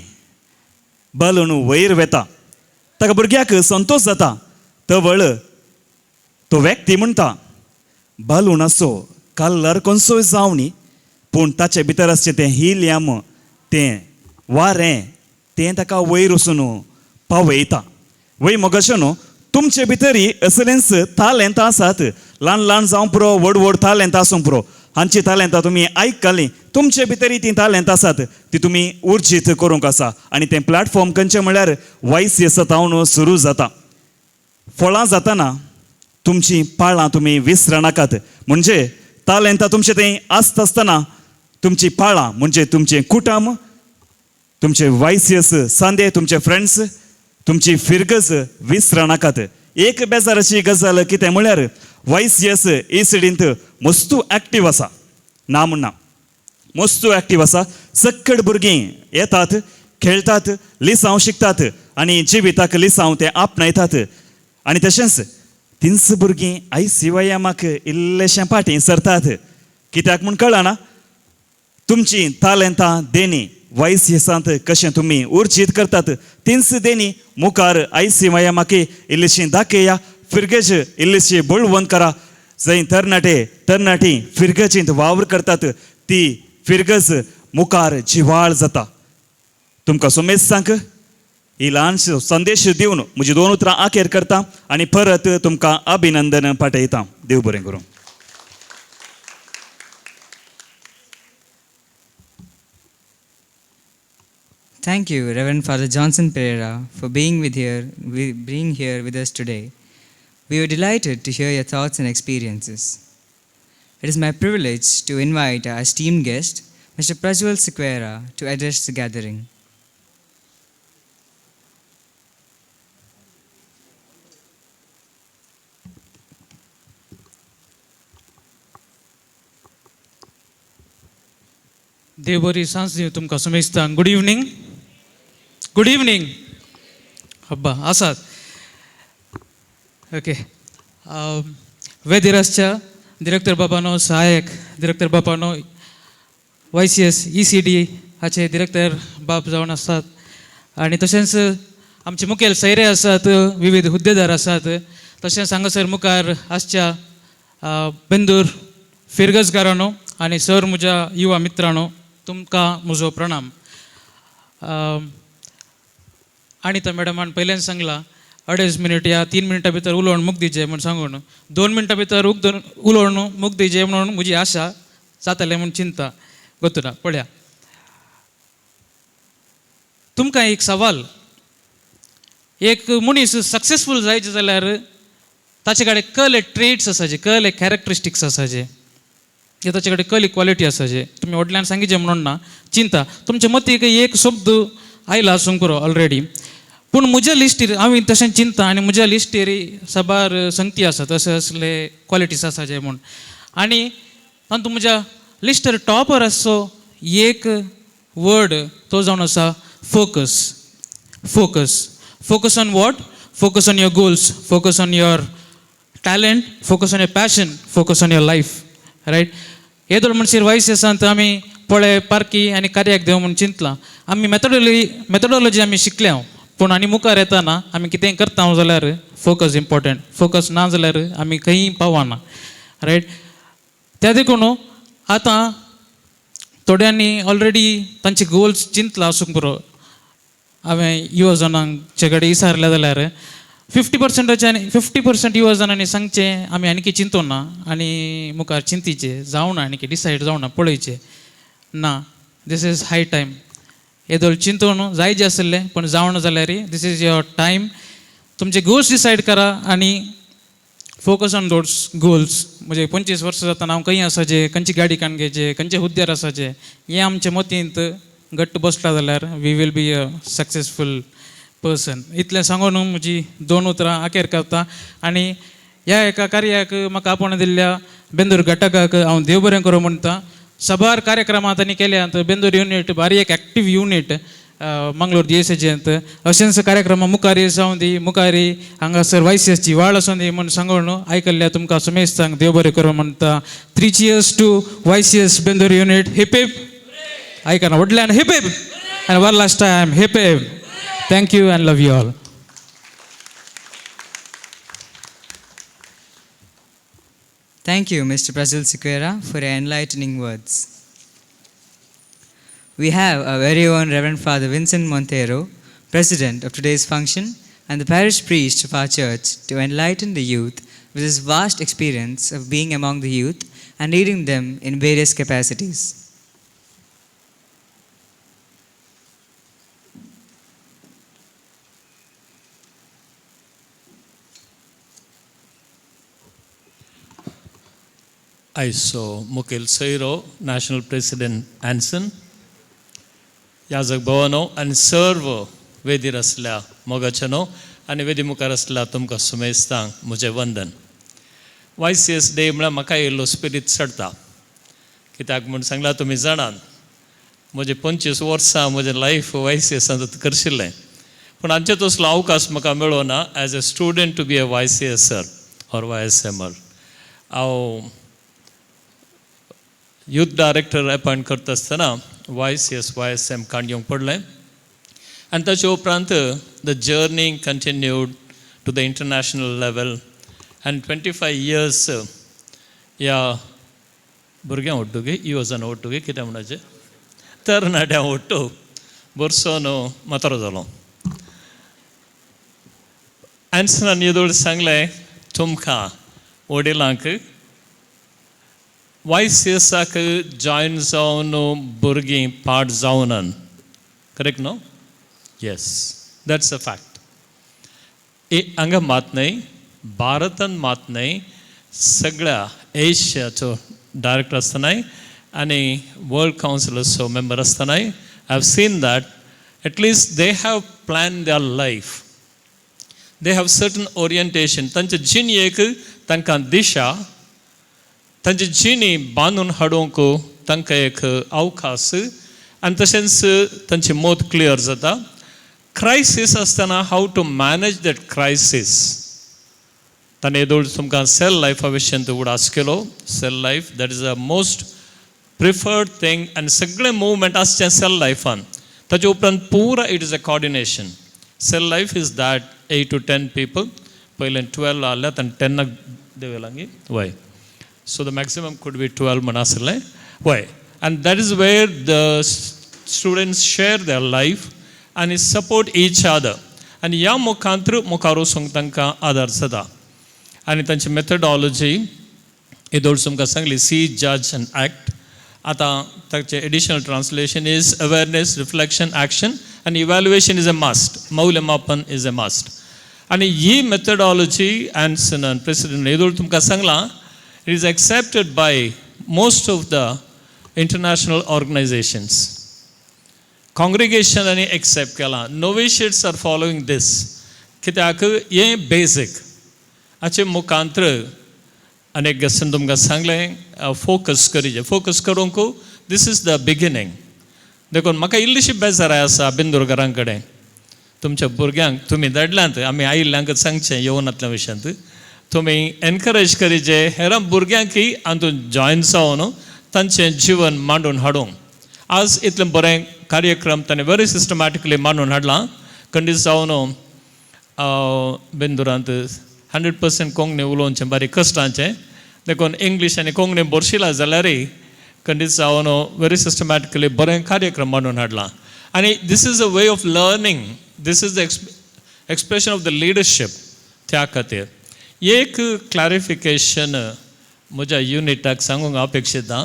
बलून वयर वेता. ताका भुरग्याक संतोश जाता. तवळ तो व्यक्ती म्हणटा बलूनाचो कलर खंयचोय जावं न्ही पूण ताचे भितर आसचें तें हिलियम, तें वारें, तें ताका वयर वचून पावयता. वय मगशें न्हू तुमचे भितरय असलेंच तालेंत आसात. ल्हान ल्हान जावं पुरो, व्हड व्हड तालेंत आसूंक पुरो, हांची तालेंतां तुमी आयकलीं. तुमचे भितरय तीं तालेंत आसात, ती तुमी उर्जीत करूंक आसा. आनी तें प्लॅटफॉर्म खंयचें म्हळ्यार वायसीएस तावन सुरू जाता. फळां जाताना तुमचीं पाळां तुमी विसरनाकात. म्हणजे तालेंतां तुमचें थंय आसता आसतना तुमचीं पाळां म्हणजे तुमचें कुटुंब, तुमचे वायसीएस सांदे, तुमचे फ्रेंड्स, तुमची फिरगज विसरनाकात. एक बेजाराची गजाल कितें म्हळ्यार वायसीएस इसिडींत मस्तू एक्टीव आसा. ना म्हण ना, मस्तू एक्टीव आसा. सक्कड भुरगीं येतात, खेळटात, लिसांव शिकतात आनी जिविताक लिसांव ते आपणायतात. आनी तशेंच तींच भुरगीं I C Y एमाक इल्लेशें फाटीं सरतात. कित्याक म्हूण कळना. तुमचीं तालेंतां देणी वायसीएसांत कशें तुमी उर्जीत करतात तींच देणी मुखार I C Y एमाक इल्लीशी दाखया. फिरगज इल्लीशी बळवंत करा. जंय तरणाटे तरणाटी फिरगजींत वावर करतात ती फिरगज मुखार जिवाळ जाता. तुमकां सुमेस्तांक ही ल्हान संदेश दिवन म्हजी दोन उतरां आखेर करता आनी परत तुमकां अभिनंदन पाठयता. देव बरें करूं. Thank you, Reverend Father Johnson Pereira, for being being here with us today. We were delighted to hear your thoughts and experiences. It is my privilege to invite our esteemed guest, Mr. Prajwal Sequeira, to address the gathering. देव बरी सांज दिवं तुमकां समेस्तांक. Good evening. Good evening. Habba आसात. Okay. वेदिरासच्या director बाबानो, सहायक director बाबानो, YCS ECD हाचे director बाब जावन आसात आनी तशेंच आमचे मुखेल सैरे आसात, विविध हुद्देदार आसात. तशेंच हांगासर मुखार आसच्या बेंदूर फिरगजकारांनो आनी सर म्हज्या युवा मित्रांनो, तुमकां म्हजो प्रणाम. आनी त्या मॅडमान पयल्यान सांगलां 2.5 मिनट या 3 मिनटां भितर उलोवन मुक दिजे म्हूण सांगून 2 मिनटां भितर उलोवन मुक दिजे म्हणून म्हजी आशा जातलें म्हूण चिंता गोतुना. पळया तुमकां एक सवाल, एक मनीस सक्सेसफूल जायचे जाल्यार ताचे कडेन कहले ट्रेट्स आसाचे, कहले कॅरेक्टरिस्टिक्स आसाचे, या ताचे कडेन कहली क्वॉलिटी आसाचे. तुमी व्हडल्यान सांगिचे म्हणून ना चिंता, तुमच्या मतीक एक शब्द आयला आसूंक पुरो ऑलरेडी. पूण म्हज्या लिस्टीर हांवें तशें चिंता आनी म्हज्या लिस्टीर साबार संगती आसा तशें असले क्वॉलिटीज आसाचे म्हूण. आनी तातूंत म्हज्या लिस्टर टॉपर आसचो एक वर्ड तो जावन आसा focus. Focus. Focus on what? Focus on your goals, focus on your talent, focus on your passion, focus on your life, right? येदोळ म्हणशीर वायस आसात आमी पळय पारकी आनी कार्याक देव म्हूण चिंतलां. आमी मेथडॉलॉजी आमी शिकल्या, पूण आनी मुखार येताना आमी कितेंय करता जाल्यार फोकस इम्पॉर्टंट. फोकस ना जाल्यार आमी खंयी पावना, रायट. त्या देखून आतां थोड्यांनी ऑलरेडी तांचे गोल्स चिंतला आसूंक पुरो. हांवें युवजणांचे कडेन विचारलें जाल्यार 50%चे आनी 50% युवजणांनी सांगचें आमी आणकी चिंतूं ना आनी मुखार चिंतीचें जावना, आणकी डिसायड जावना, पळयचें ना. This is high time. येदोळ चिंतून जाय जें आसलें पूण जावना जाल्यार this is your time. तुमचे गोल्स डिसायड करा आनी फोकस ऑन those goals. म्हणजे 25 वर्सां जातना हांव खंय आसाचें, खंयची गाडी काडून घेवचें, खंयचे हुद्द्यार आसाचें, हें आमच्या मतींत घट्ट बसला जाल्यार we will be a successful person. इतलें सांगून म्हजी दोन उतरां अखेर करता आनी ह्या एका कार्याक म्हाका आपोवणें दिल्ल्या बेंदूर घटकाक हांव देव बरें करूं म्हणटा. साबार कार्यक्रमां तांणी केल्यात. बेंदूर युनीट बारी एक एक्टीव युनीट मंगळूर दियेसेजेंत. अशेंच कार्यक्रमां मुखारी जावं दी, मुखारी हांगासर वायसीएसची वाळ आसूं दी म्हूण सांगून आयकल्ल्या तुमकां सुमेस्तांक देव बरें करूं म्हणटा. 3 cheers to YCS Bendur unit. Hip hip. आयकना व्हडल्यान hip hip. And one last time hip hip. Thank you and love you all. Thank you, Mr. Prajal Sequeira, for your enlightening words. We have our very own Reverend Father Vincent Montero, President of today's function and the parish priest of our church, to enlighten the youth with his vast experience of being among the youth and leading them in various capacities. I saw Mukil Sairo, National President Anson, याजक भवनो आनी सर्व वेदीर आसल्या मोगाचेनो आनी वेदी मुखार आसल्या तुमकां सुमेस्तांक म्हजें वंदन. YCS day म्हळ्यार म्हाका येयल्लो स्पिरीत चडटा. कित्याक म्हूण सांगलां तुमी जाणात, म्हजे 25 वर्सां म्हजें लायफ YCSांत करशिल्लें, पूण आमचे तसलो अवकाश म्हाका मेळो ना as a student to be a YCSer or YSMer. हांव यूथ डायरेक्टर अपॉयंट करता आसतना YCS YSM काडून येवंक पडलें आनी ताचे उपरांत the journey continued to the international level आनी 25 years ह्या भुरग्यां ओट्टुगे युवजन ओट्टुगे कितें म्हणपाचें तरणाट्यां ओट्टू बरसोन म्हातारो जालो. एन्सनान येदोळ सांगलें तुमकां वडिलांक YCSाक जॉयन जावन भुरगीं पाठ जावनान, करेक्ट न्हू? Yes, that's a fact. हांगा मात न्हय, भारतान मात न्हय, सगळ्या एशियाचो डायरेक्टर आसतनाय आनी वर्ल्ड कावन्सिलाचो मेंबर आसतनाय I have seen that at least they have plan their life, they have certain orientation. तांचे जिणेक तांकां दिशा, तांची जिणी बांदून हाडूंक तांकां एक अवकाश आनी तशेंच तांचें मत क्लियर जाता. क्रायसीस आसतना how to manage that crisis. ताणें येदोळ तुमकां सेल लायफा विशयांत उडास केलो. Cell life that is a most preferred thing आनी सगळें मुवमेंट आसचें सेल लायफान. ताचे उपरांत पुरा it is a coordination. Cell life is that 8 to 10 people. पयलें 12 आहल्यात आनी 10 देवयलांगी वय. So the maximum could be 12 म्हण आसलें वय. And that is where the students share their life आनी सपोर्ट ईच अदर. आनी ह्या मुखांत मुखार वचूंक तांकां आदार जाता. आनी तांची मेथडॉलॉजी येदोळ तुमकां सांगली, सी जज आनी एक्ट. आतां ताचें additional translation is awareness, reflection, action आनी evaluation is a must, मौल्यमापन is a must. आनी ही मेथडॉलॉजी एन्सनान प्रेसिडेंट येदोळ तुमकां सांगलां, it is accepted by most of the international organizations. Congregation आनी एक्सेप्ट केलां. Novitiates are following this. कित्याक हें बेजीक हाचे मुखांत्र आनी एक गसान तुमकां सांगलें फोकस करीचे, फोकस करूंक this is the beginning. देखून म्हाका इल्लीशी बेजाराय आसा बिंदूरकारां कडेन. तुमच्या भुरग्यांक तुमी धाडल्यांत, आमी आयिल्ल्यांक सांगचें येवनातल्या विशयांत तुमी एनकरेज करीचे हेरां भुरग्यांकय हातूंत जॉयन जावन तांचें जिवन मांडून हाडूंक. आज इतलें बरें कार्यक्रम ताणें वेरी सिस्टमॅटिकली मांडून हाडलां. खंडीत जावन बेंदुरांत 100% कोंकणी उलोवचें बारीक कश्टांचें, देखून इंग्लीश आनी कोंकणी बोरशिला जाल्यारय खंडीत जावन वेरी सिस्टमॅटिकली बरें कार्यक्रम मांडून हाडला. आनी this is a way of learning, this is the expression of the leadership. त्या खातीर एक क्लॅरिफिकेशन म्हज्या युनिटाक सांगूंक अपेक्षिता.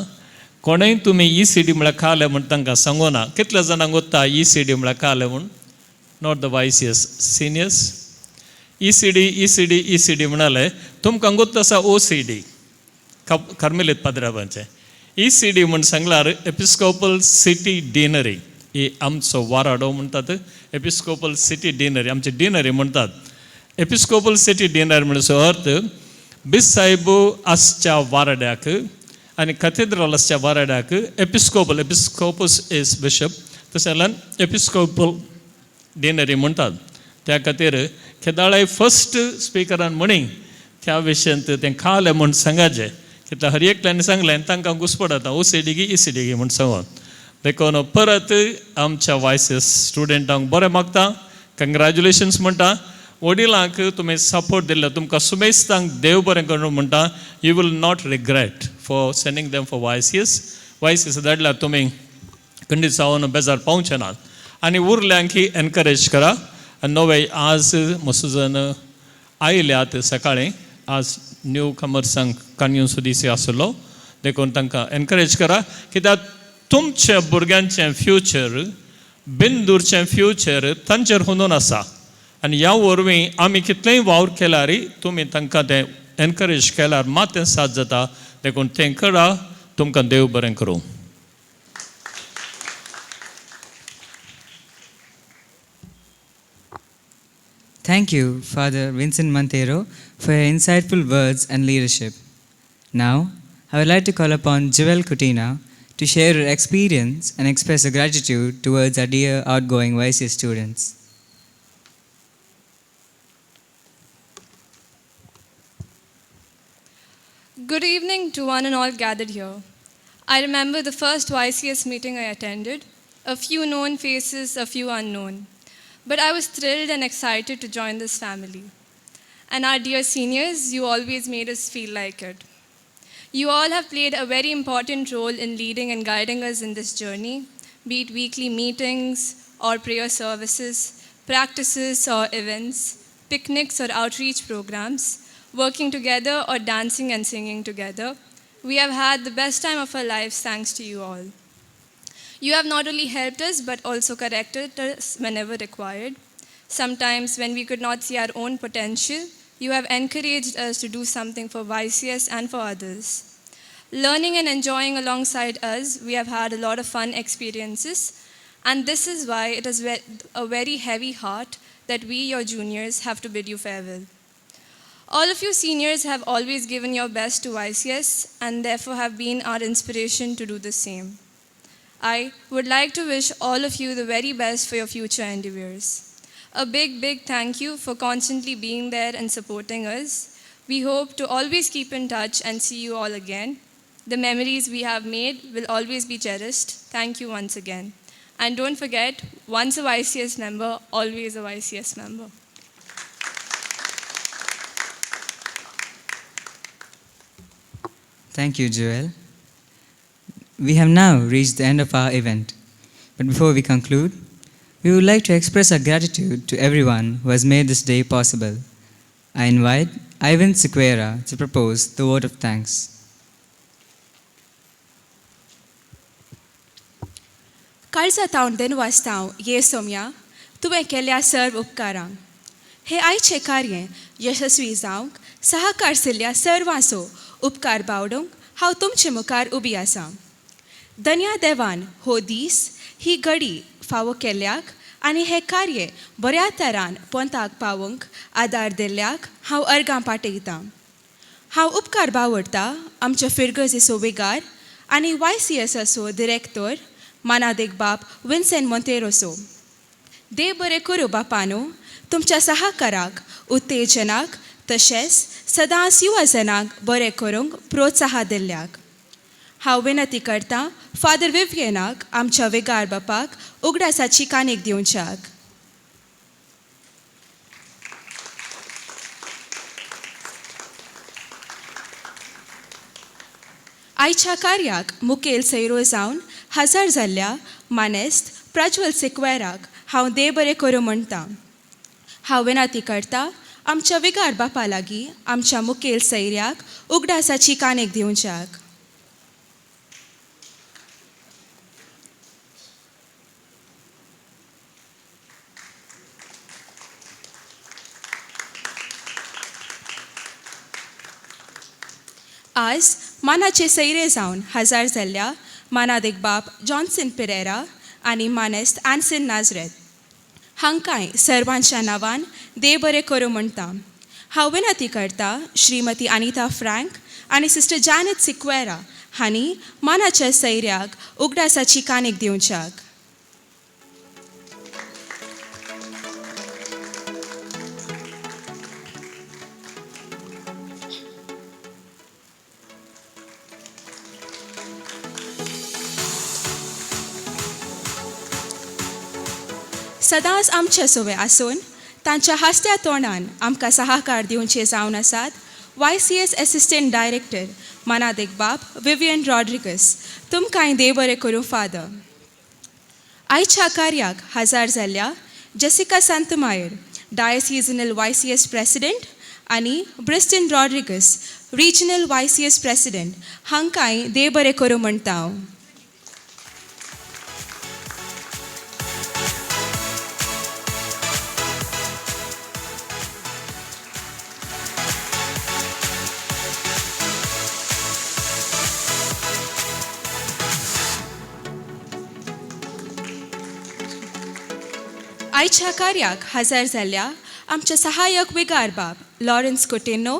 कोणेय तुमी ई सी डी म्हळ्यार खाले म्हूण तांकां सांगू ना. कितल्या जाणांक वता ई सी डी म्हळ्यार खाले म्हूण? Not the YCS seniors. E C D, E C D, E C D म्हणाले तुमकां गोत्त आसा ओ सी डी कार्मेलीत पाद्राबांचें. ई सी डी म्हूण सांगल्यार एपिस्कोपल सिटी डिनरी. ही आमचो वाराडो म्हणटात एपिस्कोपल सिटी डिनरी, आमची डिनरी म्हणटात एपिस्कोपल सिटी डिनरी. म्हणचो अर्थ बिसायबू आसच्या वाराड्याक आनी कथेड्रल आसच्या वाराड्याक एपिस्कोपल, एपिस्कोपस is bishop, तशें जाल्यार एपिस्कोपल डिनरी म्हणटात. त्या खातीर केदाळाय फर्स्ट स्पिकरान म्हणी त्या विशयांत तें खालें म्हूण सांगाचें, कित्याक हर एकल्यान सांगलें तांकां घुसपड जाता ओ सी डी गी ई सी डी गी म्हूण सांगून. देखून परत आमच्या वायसीएस स्टुडंटांक बरें मागता, कंग्रेच्युलेशन्स म्हणटा. वडिलांक तुमी सपोर्ट दिल्लो तुमकां सुमेस्तांक देव बरें करूं म्हणटा. You will not regret for sending them for YCS. YCS धाडल्यार तुमी खंडीत जावन बेजार पावचे नात आनी उरल्यांक एनकरेज करा. आनी नवे आज मस्त जण आयल्यात सकाळीं, आज न्यू कमर्सांक कान्यून सुदीसी आसलो, देखून तांकां एनकरेज करा, कित्याक तुमच्या भुरग्यांचें फ्युचर, बिंदूरचें फ्युचर तांचेर हुंदून आसा. आनी ह्या वरवीं आमी कितलेंय वावर केल्यार तुमी तांकां तें एनकरेज केल्यार मात तें साथ जाता. देखून तें करा, तुमकां देव बरें करूं. Thank you, Father Vincent Montero, for your insightful words and leadership. Now, I would like to call upon Jewel Kutina to share her experience and express her gratitude towards our dear outgoing YCS students. Good evening to one and all gathered here. I remember the first YCS meeting I attended, a few known faces, a few unknown. But I was thrilled and excited to join this family. And our dear seniors, you always made us feel like it. You all have played a very important role in leading and guiding us in this journey, be it weekly meetings or prayer services, practices or events, picnics or outreach programs, working together or dancing and singing together. We have had the best time of our lives thanks to you all. You have not only helped us, but also corrected us whenever required. Sometimes when we could not see our own potential, you have encouraged us to do something for YCS and for others. Learning and enjoying alongside us, we have had a lot of fun experiences. And this is why it is a very heavy heart that we, your juniors, have to bid you farewell. All of you seniors have always given your best to YCS and therefore have been our inspiration to do the same. I would like to wish all of you the very best for your future endeavors. A big, big thank you for constantly being there and supporting us. We hope to always keep in touch and see you all again. The memories we have made will always be cherished. Thank you once again. And don't forget, once a YCS member, always a YCS member. Thank you, Joel. We have now reached the end of our event. But before we conclude, we would like to express our gratitude to everyone who has made this day possible. I invite Ivan Sequeira to propose the vote of thanks. काळजा तावन देनवासतांव ये सोम्या तुवें केल्या सर्व उपकारांक. हे आयचें कार्य यशस्वी जावंक सहकार दिल्ल्या सर्वांचो उपकार बावडूंक हांव तुमचे मुखार उबी आसा. दन्या देवान हो दीस ही घडी फावो केल्ल्याक आनी हें कार्य बऱ्या तरान पोंताक पावोवंक आदार दिल्ल्याक हांव अर्गां पाठयतां. हांव उपकार बावडटा आमच्या फिरगजेचो वेगार आनी YCSAचो डिरेक्टर मानादेक बाप विन्सेंट मोंतेरोसो. देव बरें करूं बापानो तुमच्या सहकाराक उत्तेजनाक तशेंच सदांच युवा जनांक बरें करूंक प्रोत्साह दिल्ल्याक. हांव विनंती करतां फादर विवियनाक आमच्या विगार बापाक उगडासाची कानीक दिवच्याक. आयच्या कार्याक मुखेल सैरो जावन हजर जाल्ल्या मानेस्त प्रज्वल सिक्वेराक हांव देव बरें करूं म्हणटा. हांव विनंती करता आमच्या विगार बापा लागीं आमच्या मुखेल सैऱ्याक उगडासाची कानेक दिवच्याक. आज मानाचे सैरे जावन हजर जाल्ल्या मानादीक बाप जॉन्सन पिरेरा आनी मानेस्त आन्सन नाजरेत हांकांय सर्वांच्या नांवान देव बरें करूं म्हणटा. हांव विनंती करता श्रीमती अनिता फ्रँक आनी सिस्टर जॅनेट सिक्वेरा हांणी मानाच्या सैऱ्याक उगडासाची कानीक दिवच्याक. सदांच आमचे सोवे आसून तांच्या हांसत्या तोंडान आमकां सहाकार दिवचे जावन आसात YCS assistant director मानादीक बाप विवियन रॉड्रिगस. तुमकांय देव बरें करूं फादर. आयच्या कार्याक हजर जाल्ल्या Jessica Santamayer diocesan YCS president आनी Briston Rodrigues regional YCS president हांकांय देव बरें करूं म्हणटा हांव. आयच्या कार्याक हजर जाल्ल्या आमच्या सहाय्यक विगार बाब लॉरन्स कोटेनो,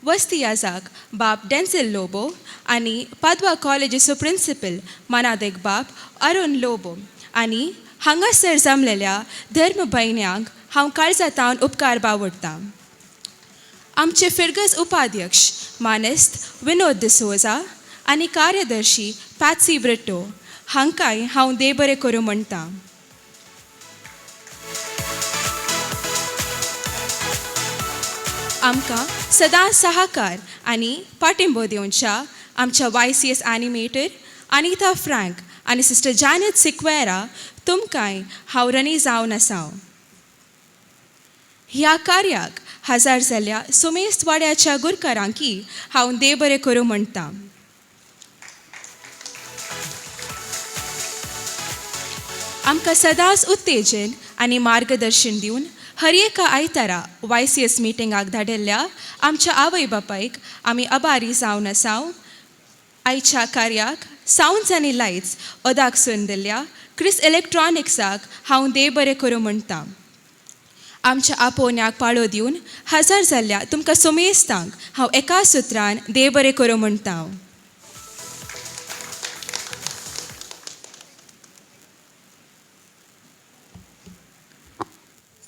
वस्ती याजाक बाब डेन्सिल लोबो आनी पादवा कॉलेजीचो प्रिंसिपल मानादेक बाब अरुण लोबो आनी हांगासर जमलेल्या धर्म भयण्यांक हांव काळजातावन उपकार बावडटां. आमचे फिर्गज उपाध्यक्ष मानेस्त विनोद डिसोजा आनी कार्यदर्शी पॅट्सी ब्रिटो हांकांय हांव देव बरें करूं म्हणटां. आमकां सदांच सहाकार आनी पाठिंबो दिवच्या आमच्या YCS animator Anita Frank आनी सिस्टर जॅनेट सिक्वेरा तुमकांय हांव रनी जावन आसा. ह्या कार्याक हजर जाल्ल्या सुमेस्त वाड्याच्या गुरकारांकी हांव देव बरें करूं म्हणटां. आमकां सदांच उत्तेजन आनी मार्गदर्शन दिवन हर एका आयतारा YCS मिटिंगाक धाडिल्ल्या आमच्या आवय बापायक आमी आभारी जावन आसाव. आयच्या कार्याक सावंड्स आनी लायट्स अदाक सून दिल्ल्या क्रिस इलेक्ट्रॉनिक्साक हांव देव बरें करूं म्हणटां. आमच्या आपोवण्याक पाळो दिवन हजर जाल्ल्या तुमकां सुमेस्तांक हांव एका सुत्रान देव बरें करूं म्हणटां.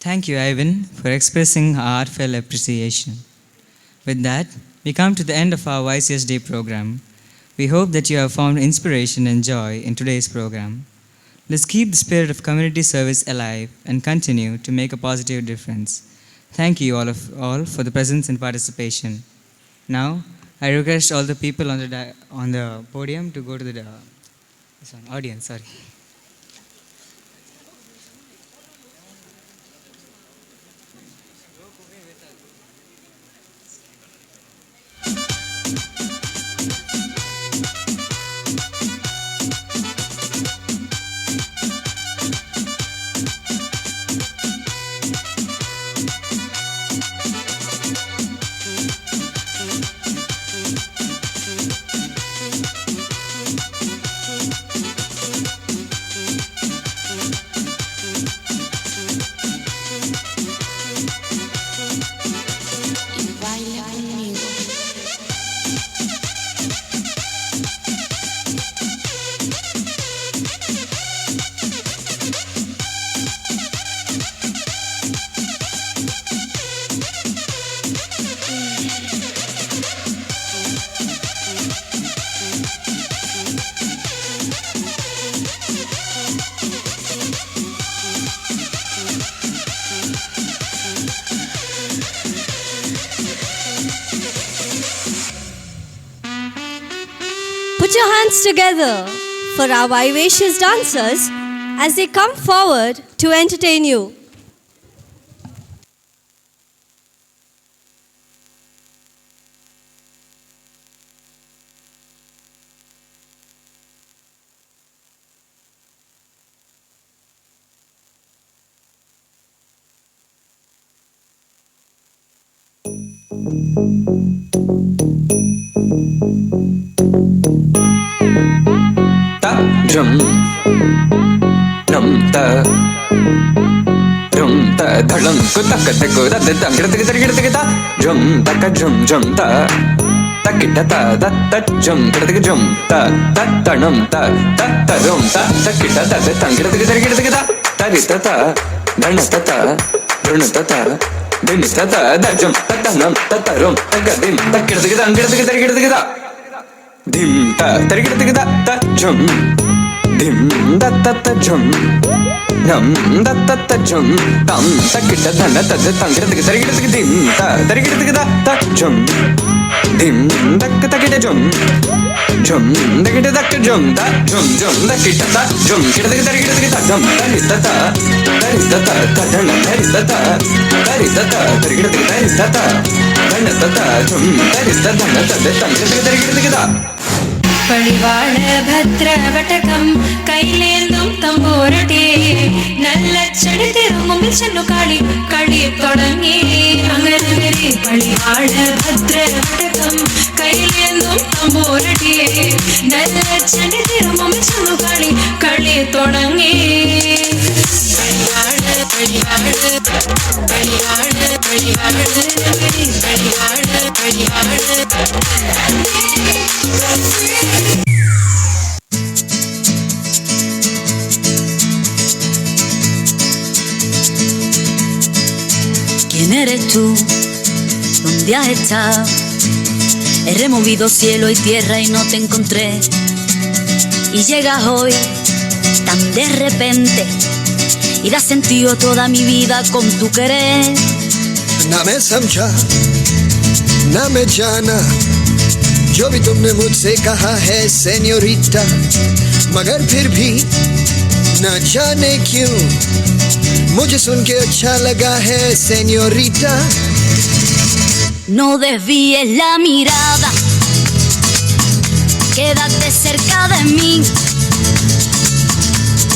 Thank you, Ivan, for expressing our heartfelt appreciation. With that, we come to the end of our YCS Day program. We hope that you have found inspiration and joy in today's program. Let's keep the spirit of community service alive and continue to make a positive difference. Thank you all for the presence and participation. Now, I request all the people on the podium to go to the audience. Sorry. Put your hands together for our vivacious dancers as they come forward to entertain you. Ta drum drum ta drum ta dhalam ku tak tak ku da da da da da da da drum tak drum drum ta takita ta da ta drum da da drum ta ta tanam ta ta ta rum ta takita ta da tang da da da da ta ri ta ta dana ta ta drun ta ta dim ta ta da drum ta ta nam ta ta rum ta ga dim ta kida da da da da da dim ta ta da ta drum dim da ta ta drum nam da ta ta drum tam ta kita da na ta da tang da da da dim ta ta da ta drum dim da ta kita drum drum da kita da drum da drum drum da kita ta drum kita da da da drum ta ri ta ta ta ri ta ta ta da na ta ri ta ta ta ri ta ta ta ri ta ta ri ta ta da na ta ta drum ta ri ta da na ta da tang da da da da. പളിവാള് ഭദ്രവടകം കയ്യിലേന്തും തമ്പോരട്ടെ നല്ല ചെടി തിരുമുമ്പിൽ ചെന്നു കളി കളി തുടങ്ങി. അങ്ങനെ പളിവാള് ഭദ്രവടകം കയ്യിലേന്തും തമ്പോരട്ടെ നല്ല ചെടി തിരുമുമ്പിൽ ചെന്നു കളി കളി തുടങ്ങി. പളിവാള് പളിവാള് പളിവാള് പളിവാള് പളിവാള് പളിവാള്. ¿Quién eres tú? ¿Dónde has estado? He removido cielo y tierra y no te encontré. Y llegas hoy tan de repente y das sentido a toda mi vida con tu querer. ना मैं समझा ना मैं जाना जो भी तुमने मुझसे कहा है सेन्योरिटा, मगर फिर भी न जाने क्यों मुझे सुन के अच्छा लगा है senorita. No desvíes la mirada, quédate cerca de mí.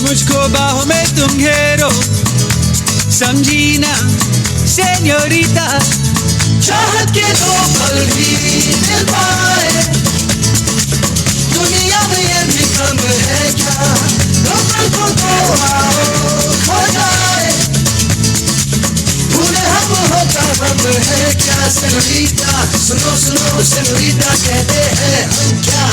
मुझको बाहों में तुम घेरो समझी ना सेन्योरिटा। चाहत के दो पल भी मिल पाए दुनिया में ये भी कम है क्या, दो पल को तो आओ खो जाए भूले हम होता हम है क्या सेनोरिटा। सुनो सुनो सेनोरिटा कहते हैं हम क्या।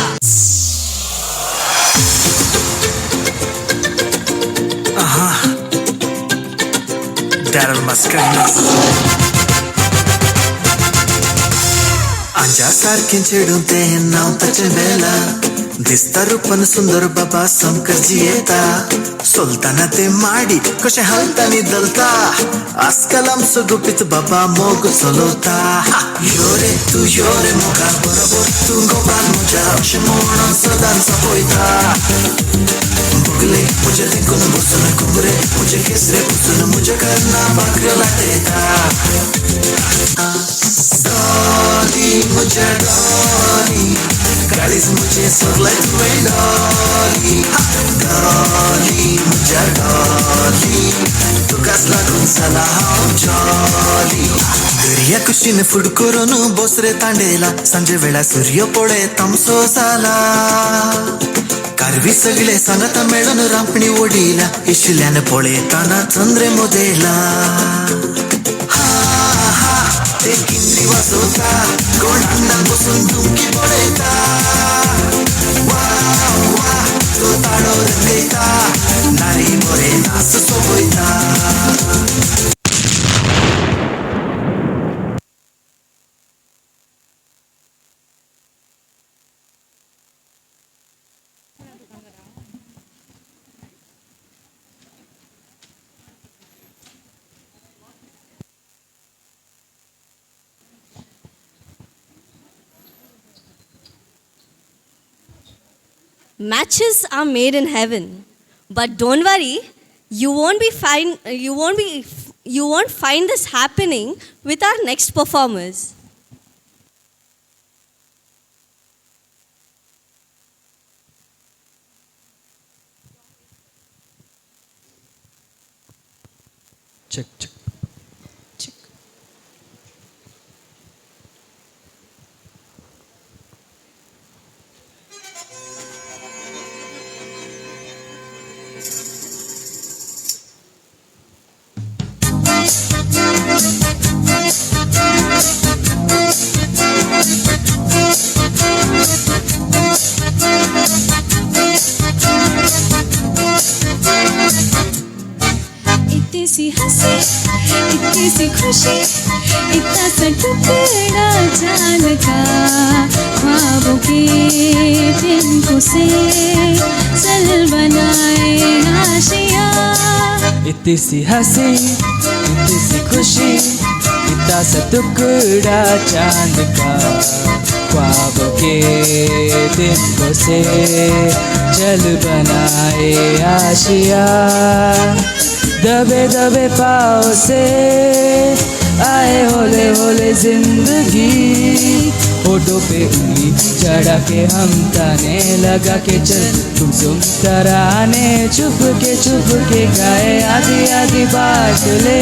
Daryl Mascarenhas. आंजा सारखें चेडूं तें नांव ताचें बेला दिसता रूपान सुंदर बाबा समकर जियेता सोलताना ते माडी कशें हालता नी दलता आजकाल आमचो गुपीत बाबा मोग चलवता. यो रे तूं यो रे मोगा बरोबर तूं गोपाल म्हज्या अशें म्हणून सदांच पळयता. बगले म्हजे तेंकून बसून कुबरे म्हजे केसरे पुसून म्हज्या कर्ना भाकऱ्यो लाटयता. डॉली म्हज्या डॉली काळीज म्हजें सोदलें तुवें डॉली डॉली म्हज्या डॉली तुकाच लागून जाला हांव जॉली. दर्या कुशीन फूड करून बोसरे तांडेला सांजे वेळा सूर्य पळय तामसो जाला. कारवी सगळे सांगता मेळून रांपणी ओडिला इशिल्यान पळयताना चंद्रे मोदेला. हा हा ते किन्नी वाजोवता कोण आंगणान बसून धुमकी पळयता. वा वा तो ताळो रंगयता नारी बरे नाच सोबयता. Matches are made in heaven. But don't worry, you won't be find you won't be you won't find this happening with our next performers. Check, check. इतनी सी हंसी, इतनी सी खुशी, इतना सा टुकड़ा जान का, ख्वाबों के तिनकों से चल बनाए आशिया। इतनी सी हंसी, इतनी सी खुशी, इतना सा टुकड़ा चांद का, ख्वाबों के तिनकों से चल बनाए आशिया। दबे दबे पाँव से आए होले होले जिंदगी, होठों पे उंगली चढ़ा के हम ताने लगा के चल, तुम सुन तराने छुप के गाए आधी आधी बात ले,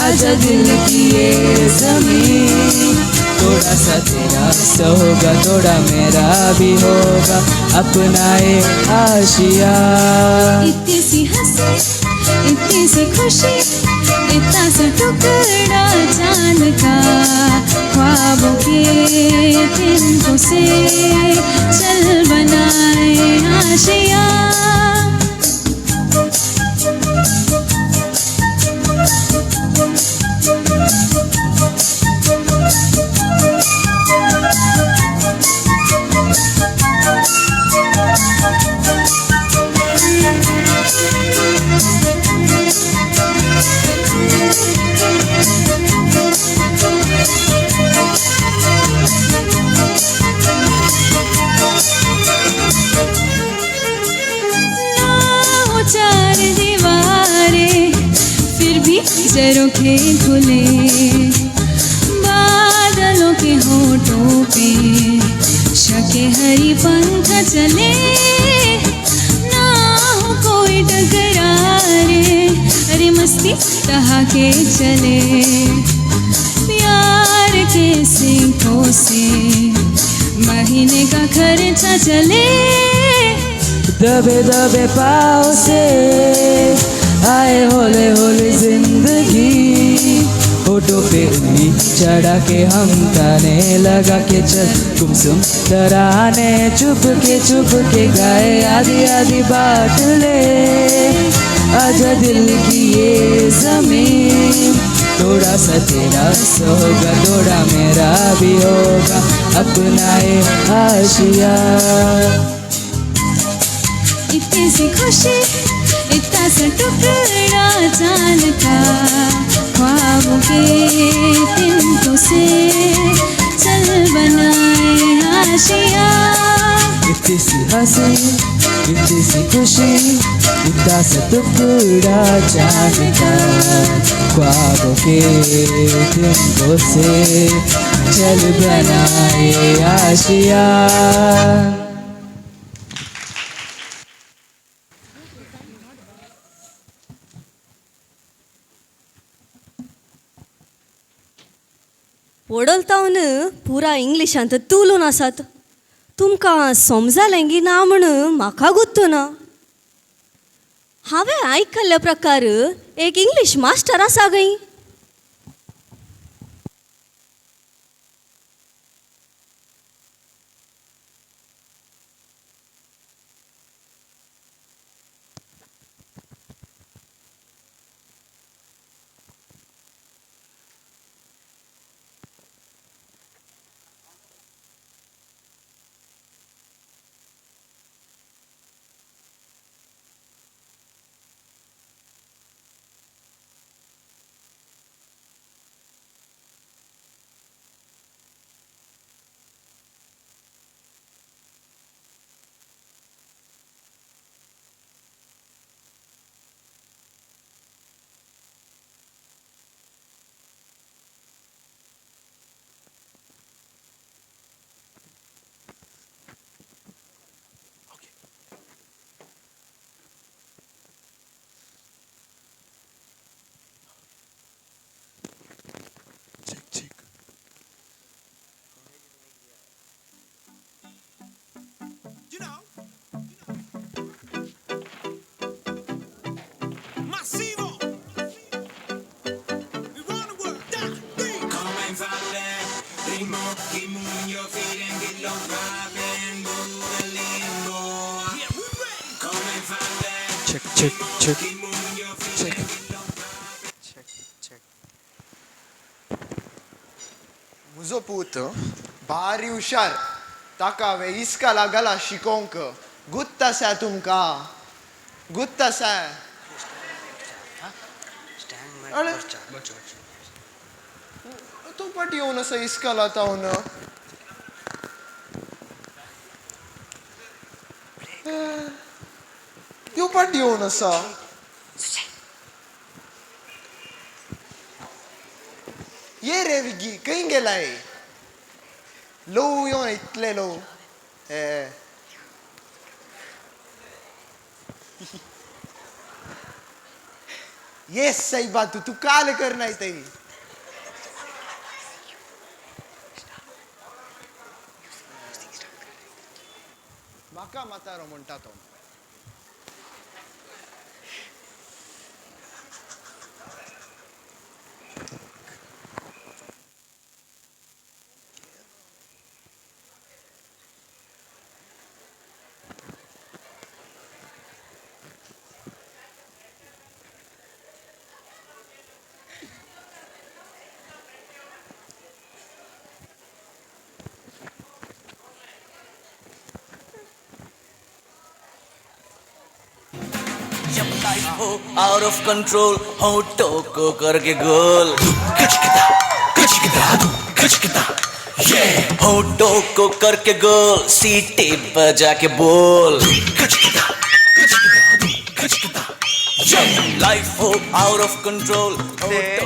आजा दिल की ये ज़मीं। थोड़ा सा तेरा सा होगा, थोड़ा मेरा भी होगा, अपना ये आशिया। इतनी सी हंसी, इतनी सी खुशी, इतना सा टुकड़ा चांद का, ख्वाबों के तिनकों से चल बनाए आशिया। चार दीवारें फिर भी जरों के खुले, बादलों के होठों पे शके हरी पंख चले, ना हो कोई टकरारे, अरे मस्ती के चले, प्यार के सिंखों से महीने का खर्चा चले। दबे दबे पाँव से आए होले होले जिंदगी, होठों पे उंगली चढ़ा के हम ताने लगा के चल, गुमसुम तराने चुप के गाए आधी आधी बात ले, आजा दिल की ये ज़मीं। थोड़ा सा तेरा सा होगा, थोड़ा मेरा भी होगा, अपना ये आशिया। इतनी सी खुशी, इतना सा टुकड़ा चांद का, ख्वाबों के तिनकों से चल बनाए आशिया। इतनी सी हंसी, इतनी सी खुशी, इतना सा टुकड़ा चांद का, ख्वाबों के तिनकों से चल बनाए आशिया। वडोलतावन पुरा इंग्लिशांत तुलून आसात, तुमकां समजालें गी ना म्हण म्हाका गुत्तू ना. हांवें आयकल्ल्या प्रकार एक इंग्लीश मास्टर आसा गय. Masivo. We run the world. Come and follow ritmo, give me your feet and get low vibing, move the limbo. Yeah, we ready. Come and follow Check, check, check. Check. Check, check. म्हजो पूत भारी हुशार ताका हांवें इस्काला घाला शिकोवंक गुत्त आसा तुमकां गुत्त आसा. अरे तूं पट येवन आसा इस्काला तावन. त्यो पाट येवन आसा. ये रे विगी खंय गेलाय? ल्हव यो इतले ल्हव. हे येस सायबा तूं तूं काल करनाय थंय. म्हाका म्हातारो म्हणटा तो. जब लाइफ हो आउट ऑफ कंट्रोल, होठों को करके गोल, होठों को करके गोल, सीटी बजा के बोल। लाइफ हो आउट ऑफ कंट्रोल.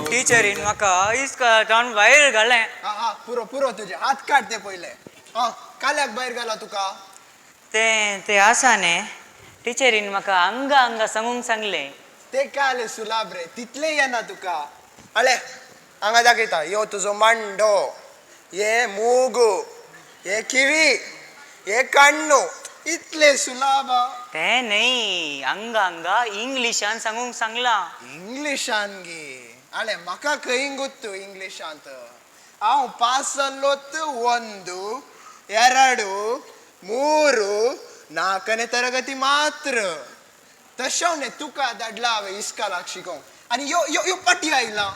टिचरीन म्हाका इस्कोलांतल्यान भायर घालें. हा पुरो पुरो तुजे हात काड ते पयले. हा काल्याक भायर घाला तुका? तें तें आसा न्ही, टिचरीन म्हाका आंगा आंगा सांगूंक सांगलें. ते काले सुलाब रे, तितलें येना तुका. अळे हांगा दाखयता, यो तुजो मांडो, ये मूग, ये किवी, ये काण्णो, इतले सुलाब. तें न्ही, आंगा आंगा इंग्लिशान सांगूंक सांगलां. इंग्लिशान गे? अळे म्हाका खंय गुत्तू इंग्लिशांत. हांव पास जाल्लोत 1, 2, 3, 4ನೇ ತರಗತಿ ಮಾತ್ರ. तशें तुका धाडला हांवें इस्कालाक शिकोवंक आनी यो यो यो पटी आयला.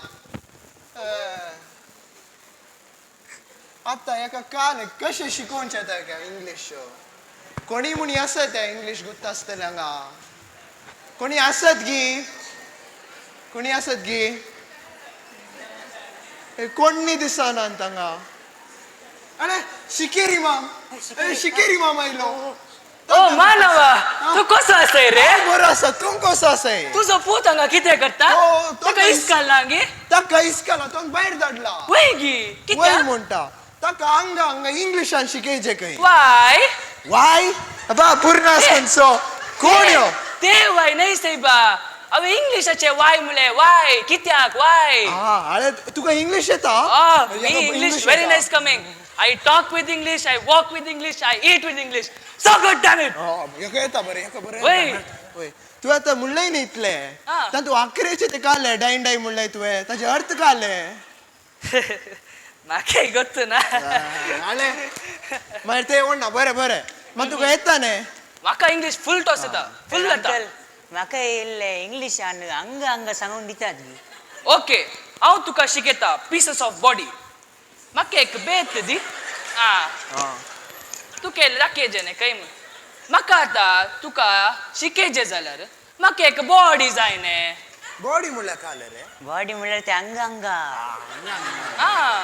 आतां हेका काल कशें शिकोवचें ताका इंग्लीश? कोणी म्हणी आसत हें इंग्लीश गुत्त आसतलें हांगा? कोणी आसत गी? कोणी आसत गी? कोण दिसना हांगा. अरे शिकेरी माम, शिकेरी माम आयलो. ओ मानवा, तूं कसो आसाय रे? बरो आसा, तूं कसो आसाय? तुजो पूत हांगा कितें करता? ताका इस्काल ना गे? ताका इस्काला तो भायर धाडला. वय गी? वय म्हणटा ताका हांगा हांगा इंग्लिशान शिकयचें खंय. वाय वाय बा पुर्णास खंयचो कोण यो? ते वाय न्हय सायबा, हांवें इंग्लिशाचें वाय म्हणलें. वाय कित्याक वाय? आरे तुका इंग्लीश येता? English very nice coming. I talk with English, I walk with English, I eat with English. So good, damn it! हेका येता बरें, हेका बरें. वय तूं आतां म्हणलें न्ही इतलें, तातूंत आखरेचें तें काडलें, डायन डाय म्हणलें तुवें, ताचे अर्थ काडले. म्हाकाय गोत्त ना. आले मागीर तें म्हणना. बरें बरें, मागीर तुका येता न्ही? म्हाका इंग्लीश फूल टॉस येता, फूल येता. म्हाका येयल्लें इंग्लिशान हांगा हांगा सांगून दितात. ओके, हांव तुका शिकयता पिसस ऑफ बॉडी. म्हाका एक बेत दी. तुका दाखयचें न्ही खंय म्हूण. म्हाका आतां तुका शिकयचें जाल्यार म्हाका एक बॉडी जाय न्ही. बॉडी म्हणल्यार काले रे? बॉडी म्हणल्यार ते आंगा आंगा.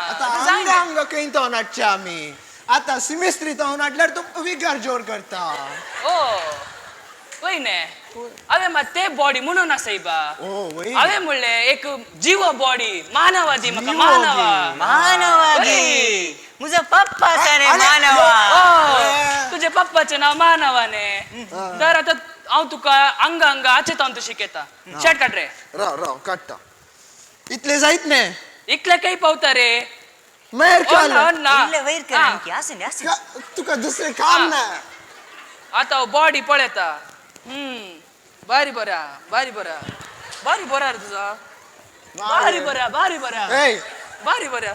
आतां आंगा आंगा खंय तो हाडचे आमी? आतां सिमेस्त्री तो हाडल्यार तूं विगार जोर करता. ओ वय न्ही, हांवें मात ते बॉडी म्हणून ना सायबा. हांवें म्हणलें एक जिवो बॉडी, मानवादी. म्हाका मानवा मानवादी. म्हजो पप्पा आसा रे मानवा. तुजे पप्पाचें नांव मानवा न्ही? तर आतां हांव तुका आंगा आंगा हाचें हांव तूं शिकयता. शर्ट काड रे. राव राव काडटा. इतलें जायत न्ही? इतलें खंय पावता रे? मागीर ना वयर कर. तुका दुसरें काम ना. आतां हांव बॉडी पळयता. बारी बऱ्या, बारी बऱ्या, बारी बऱ्या रे तुजा, बारी बऱ्या, बारी बऱ्या, बारी बऱ्या.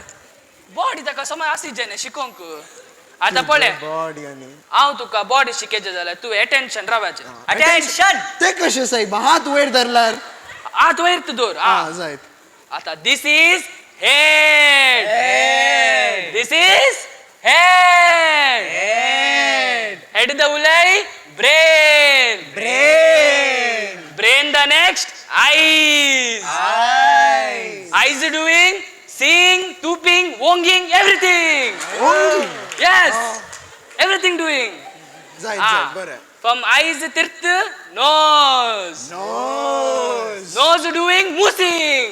बॉडी ताका समय आसी न्ही शिकोंक. आतां पळय, हांव तुका बॉडी शिकयचें जाल्यार तूं एटेन्शन रावाचें. अटेन्शन. ते कशें साहेब, हात वयर धरल्यार? हात वयर तूं दवर. जायत. आतां this is head, this is head, head the उलय brain, brain, brain the next eyes, eyes doing seeing, टूपिंग, वोंगिंग, everything. Yes, everything doing. From eyes tirth nose, nose, nose doing मूसिंग.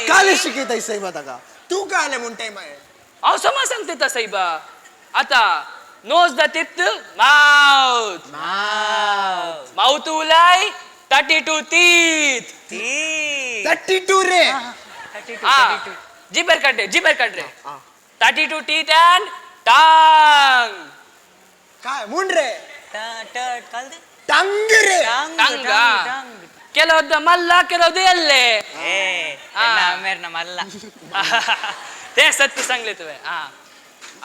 काले शिकयताय साहेबा ताका? तूं काले म्हणटाय मागीर? हांव समज सांगता साहेबा. आतां knows the Tirtha mouth, mouth उलय 32 teeth. 32 रे? जिबेर काड रे, जिबेर काड रे. 32 teeth and tongue. काय म्हूण रे? टंग रे. टंग. ಕೆಲವೊಂದು ಮಲ್ಲ, ಕೆಲವೊಂದು ಎಲ್ಲೆ. मल्ला. ते सत्य सांगले तुवें.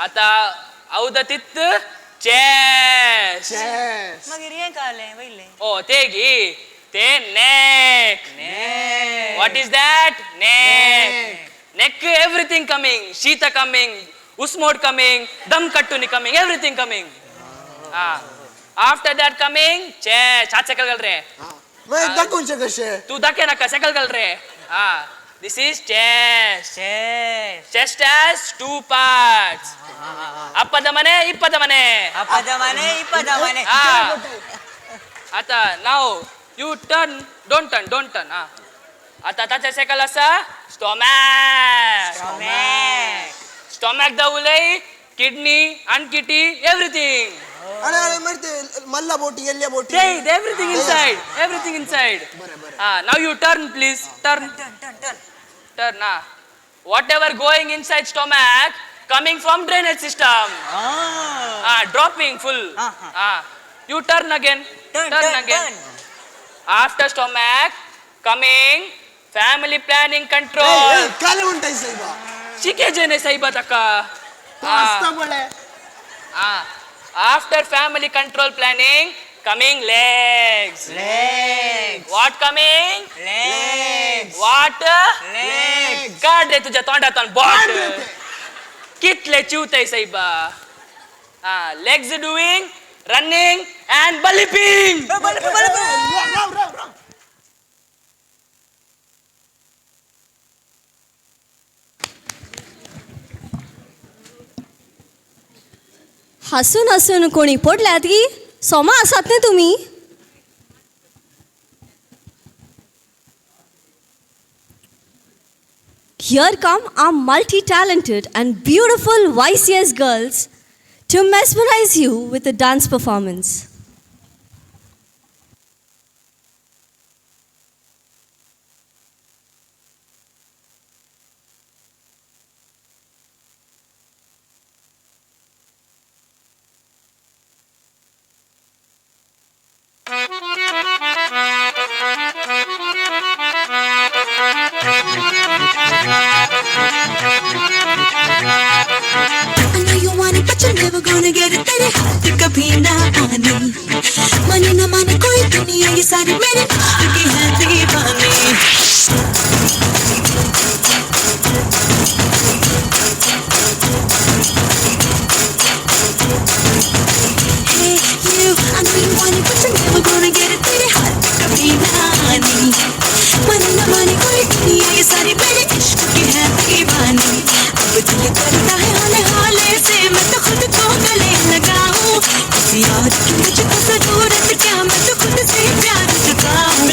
आतां हांव the तित चेस्ट. मागीर हें कालें वयलें? ओ ते गी, ते neck. What is that? Neck. Neck everything coming. शीत coming, उस्मोड coming, dum कट्टुनी coming, everything coming. After that coming chest. हात सकयल घाल रे. मागीर दाखोवचें कशें? तूं दाखय नाका, सकयल घाल रे. This is chest. Chest has 2 parts. ಅಪ್ಪದ ಮನೆ, ಇಪ್ಪದ ಮನೆ. ಅಪ್ಪದ ಮನೆ, ಇಪ್ಪದ ಮನೆ. आता now you turn, don't turn, don't turn. आता ताचे सकयल आसा स्टोमॅक. स्टोमॅक the उलय किडनी, अनकिटी, एव्हरीथिंग. अरे अरे मागीर ते मल्ला बोटी, एल्ल्या बोटी, everything inside, everything inside. Now you turn please, turn, turn. Whatever going inside stomach coming from drainage system. Dropping full. You turn again, turn again. After stomach coming family planning control. काले म्हणटाय साहेबा? शिकयचें न्ही साहेबा ताका. After family control planning coming legs. What coming? Legs. What? Legs. काड रे तुझ्या तोंडातून बोट. कितले चिवताय साहेबा. Legs doing running and बलिपिंग. हसून हसून कोणी पडल्यात की सोमा आसात न्ही तुमी? Here come our multi-talented and beautiful YCS girls to mesmerize you with a dance performance. I know you want it, but you're never gonna get it. तेरे हाथ कभी ना आने, माने ना माने कोई दुनिया ये सारी मेरे इश्क की है दीवानी। Hey you, I know you want it, but you're never gonna get it. तेरे हाथ कभी ना आने, माने ना माने कोई दुनिया ये सारी मेरे इश्क की है दीवानी। अब दिल करता है होले होले से मैं तो खुद को गले लगाऊं, किसी और की मुझको जरूरत क्या, मैं तो खुद से प्यार चुकाऊं।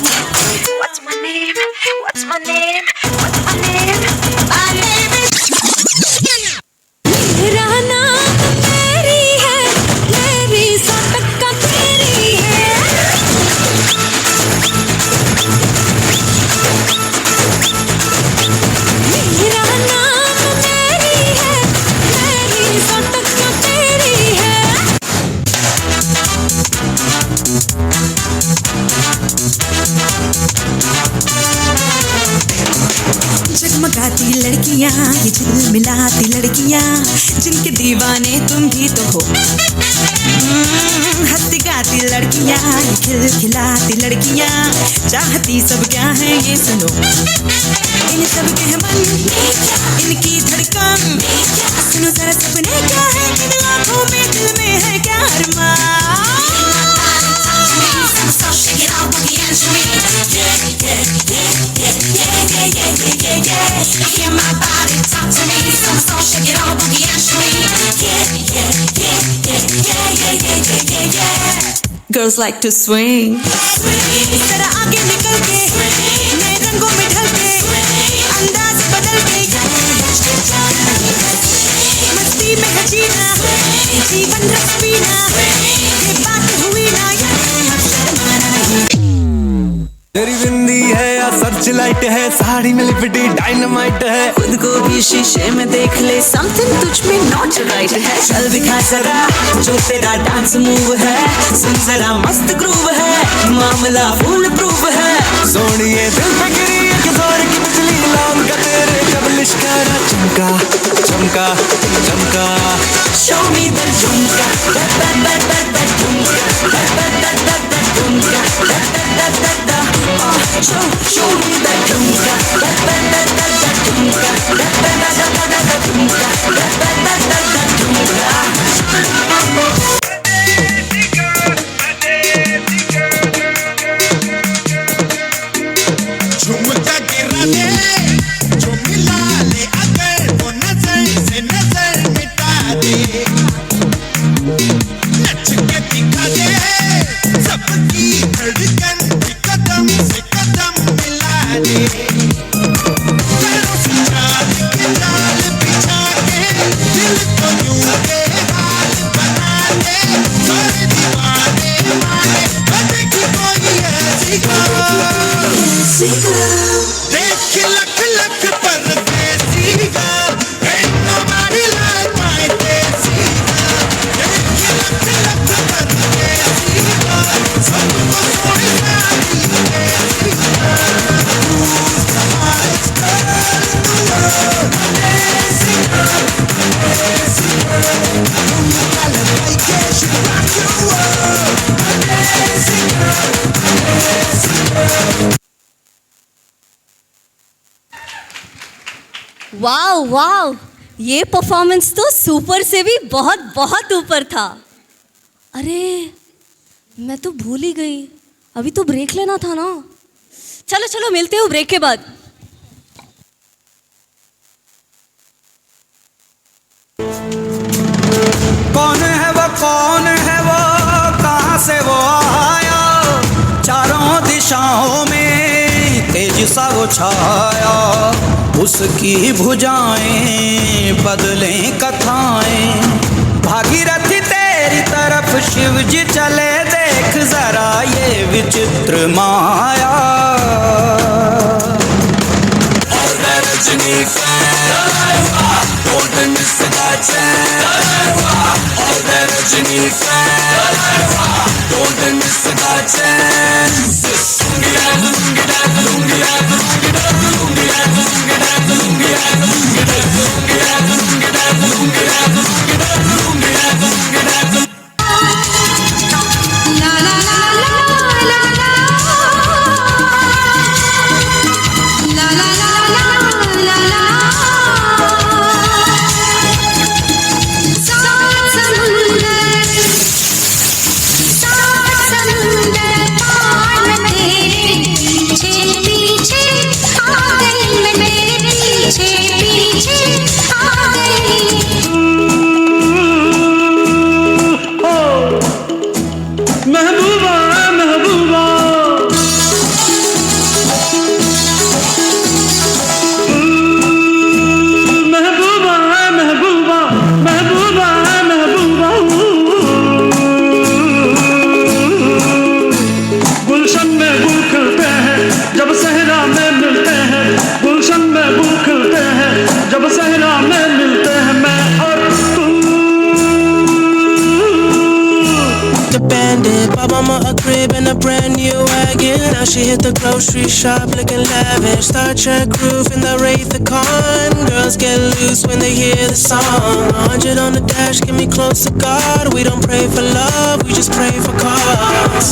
लड़कियां, ये झिलमिलाती लड़कियां, जिनके दीवाने तुम भी तो हो। हंसती गाती लड़कियां, ये खिलखिलाती लड़कियां, चाहती सब क्या है ये सुनो। इन सब के हैं मन, इनकी धड़कन, सुनो जरा सपने क्या है, इन आंखों में दिल में है क्या अरमान। Girls like to swing. जरा आगे निकल के, नए रंगों में ढल के, अंदाज बदल के, मस्ती में है जीना, जीवन रस पीना, ये बात हुई ना, अब शर्माना नहीं। तेरी बिंदी है या सर्च लाइट है, साड़ी में लिपटी डायनामाइट है, खुद को भी शीशे में देख ले, समथिंग तुझ में not right है। चल दिखा जरा जो तेरा डांस मूव है, सुन जरा मस्त ग्रूव है, मामला फुल प्रूफ है। सोनिए दिल पे गिरी एक जोर की बिजली, लौंग का तेरे जब लिश्कारा चमका चमका चमका। Show me the jhumka, da da da da da jhumka, da da da da da jhumka, da da da da da. Oh, show show me the jhumka, da da da da da jhumka, da da da da da da jhumka, da da da da da jhumka. झुमका गिरा दे जो मिला ले अगर, वो नजर से नजर मिटा दे, नच K दिखा दे सबकी धड़कन भी कदम से कदम मिला दे, करो चाल के जाल बिछा के दिल को यूं बेहाल बना दे, सारे दीवाने माने न देखी कोई ऐसी girl। देख लख लख परदेसी girl, ain't nobody like my desi girl। देख लख लख परदेसी girl, सबको सोनी सारी देसी girl। Who's the hottest girl in the world? Desi girl, desi girl। झुमका लगाई K she rock your world। Desi girl, desi girl। वाह वाह, ये परफॉर्मेंस तो सुपर से भी बहुत बहुत ऊपर था। अरे मैं तो भूल ही गई, अभी तो ब्रेक लेना था ना। चलो चलो मिलते हो ब्रेक के बाद। कौन है वो, कौन है वो, कहाँ से वो आया, चारों दिशाओं में तेज सा वो छाया, उसकी भुजाएं बदलें कथाएं, भागीरथी तेरी तरफ शिव जी चले, देख जरा ये विचित्र माया। और मैं Rajani fan, don't miss that chance। और मैं Rajani fan, don't miss that chance। Lungi dance, lungi dance, lungi dance, lungi dance, lungi dance, lungi dance, lungi dance, lungi dance, lungi dance, lungi dance, lungi dance, lungi dance, lungi dance, lungi dance। La la la la la la la la la la la। सात समुंदर, सात समुंदर पार। crib and a brand new wagon. Now she hit the grocery shop looking lavish. Star Trek roof in the Wraith the Con. Girls get loose when they hear the song. 100 on the dash, get me close to God. We don't pray for love, we just pray for cause.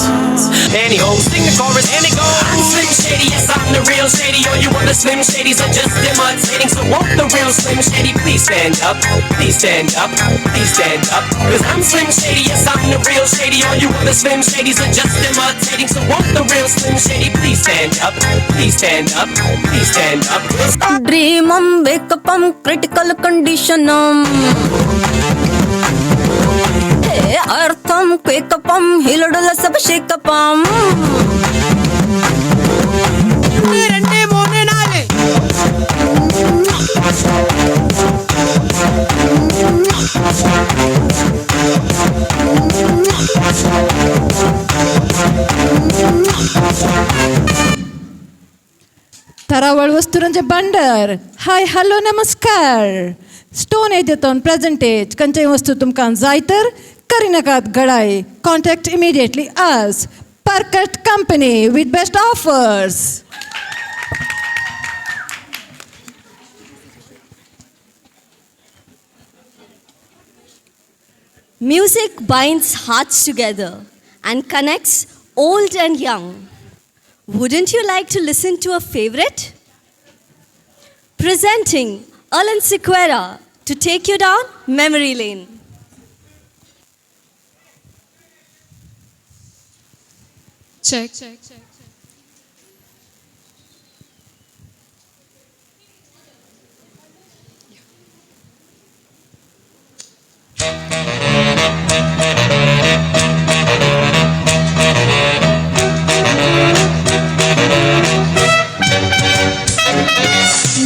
Anyhow, sing the chorus and it goes. I'm Slim Shady, yes, I'm the real Shady. All you other Slim Shadys are just imitating. So won't the real Slim Shady please stand up? Please stand up, please stand up. Cause I'm Slim Shady, yes, I'm the real Shady. All you other Slim Shadys are just imitating. So won't the real Slim Shady please stand up? Please stand up, please stand up. Dream wake up critical condition hey अर्थम क्वेकअप हिलडुल सब shake up. 2 3 4 Tarawal वस्तुरांचे भांडार. Hi hello नमस्कार. Stone एजेतोन प्रेझेंटेज खंयचेय वस्तू तुमकां जाय तर करिनाकात गडाय. Contact immediately us Parkat company with best offers. Music binds hearts together and connects old and young. Wouldn't you like to listen to a favorite? Presenting Alan Sequeira to take you down memory lane. Check.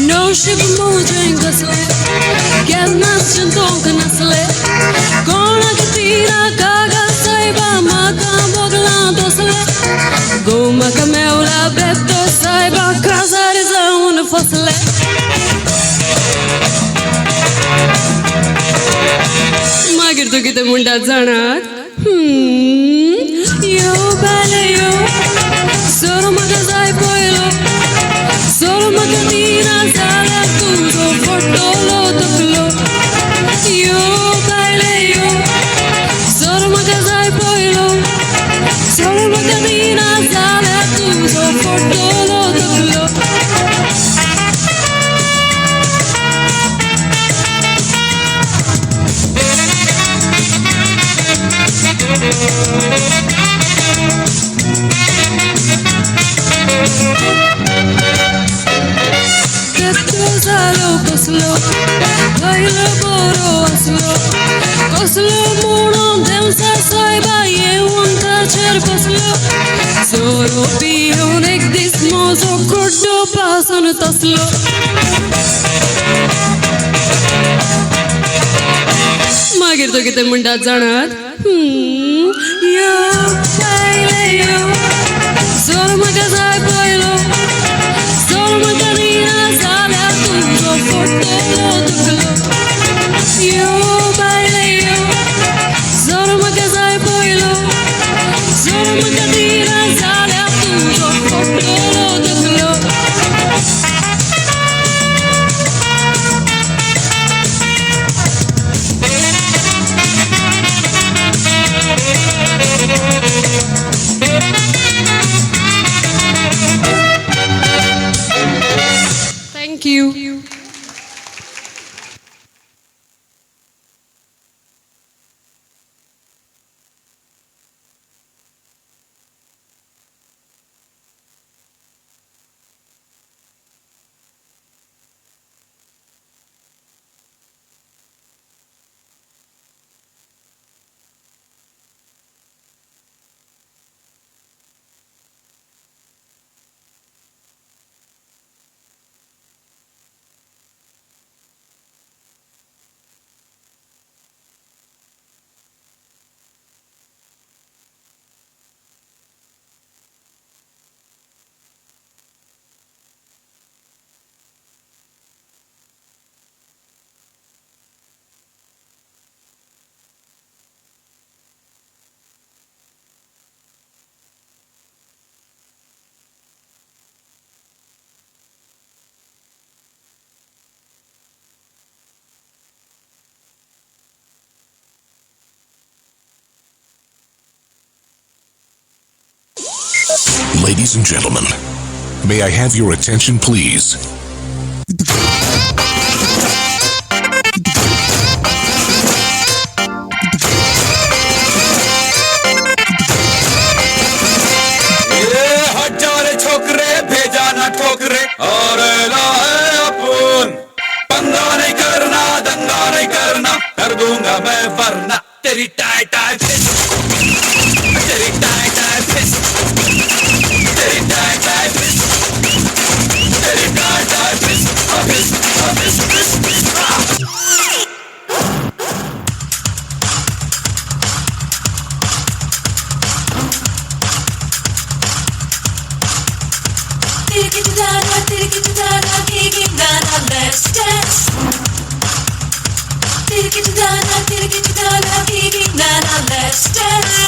No ship मोजें कसले केन्नाच चिंतोंक नासले कोणाक तिरा कागा सायबा म्हाका भोगलां तसले गो म्हाका मेवला बेबदो सायबा काजार जावन फसले. मागीर तूं कितें म्हणटा जाणात? यो बाले यो सोरो म्हाका जाय पयलो सोरो म्हाका दिना जाल्यार तुजो फोटो तकलो. यो बायले यो सोरो म्हाका जाय पयलो सोरो म्हाका दिना जाल्यार तुजो फोटो तकलो. Tetto जालो कसलो खयलो बरो आसलो कसलो म्हणून देंवचार सायबा येवन ताचेर बसलो सोरो पिवन एक दीस म्हजो कुड्डो पासून तसलो. मागीर तो कितें म्हणटा जाणात? यो बायले यो सोरो म्हाका जाय पयलो सोरो म्हाका दिना जाल्यार तुजो फोटो तकलो. यो बायले यो सोरो म्हाका जाय पयलो सोरो म्हाका दिना जाल्यार तुजो photo तकलो. Thank you. Ladies and gentlemen, may I have your attention, please? ये हजार छोकरे भेजा ना ठोकरे और लाए अपन पंगा नहीं करना दंगा नहीं करना कर दूंगा मैं वरना तेरी टाई टाई फिस तेरी टाई टाई फिस तेरी टाई टाई फिस तेरी टाई टाई फिस फिस फिस फिस फिस। Let's dance. Let's dance.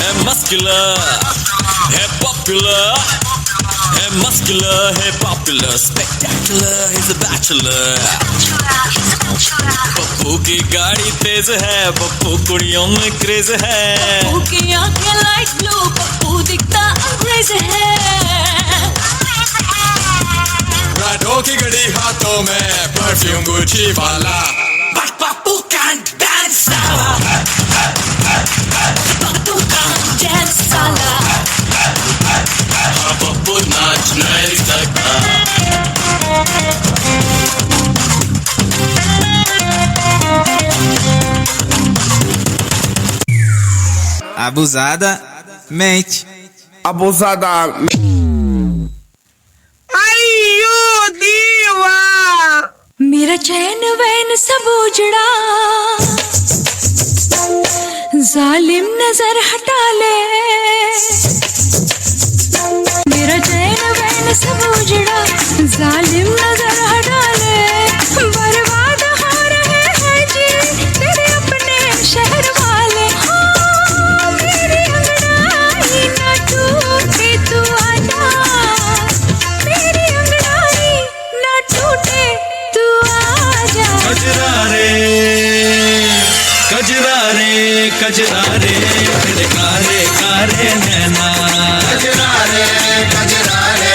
है muscular, है popular, है muscular, है popular, spectacular, he's a bachelor. Pappu की गाड़ी तेज है, पप्पू कुड़ियों में क्रेज है। पप्पू की आंखें लाइट ब्लू, पप्पू दिखता अंग्रेज है। राडो की घड़ी हाथों में, परफ्यूम गुची वाला, but Pappu can't dance साला। पप्पू can't dance साला। हाँ, पप्पू नाच नहीं सकता। Abusada mente. Abusada. अयो दीवा, मेरा चैन वैन सब उजड़ा, जालिम नजर हटा ले। मेरा चैन वैन सब उजड़ा, जालिम नजर हटा ले। बर्बाद हो रहे हैं जी तेरे अपने शहर वाले। हाँ, मेरी अंगड़ाई ना टूटे तू आजा, मेरी अंगड़ाई ना टूटे तू आजा। कजरा रे कजरा रे कजरा रे तेरे कारे कारे नैना। कजरा रे कजरा रे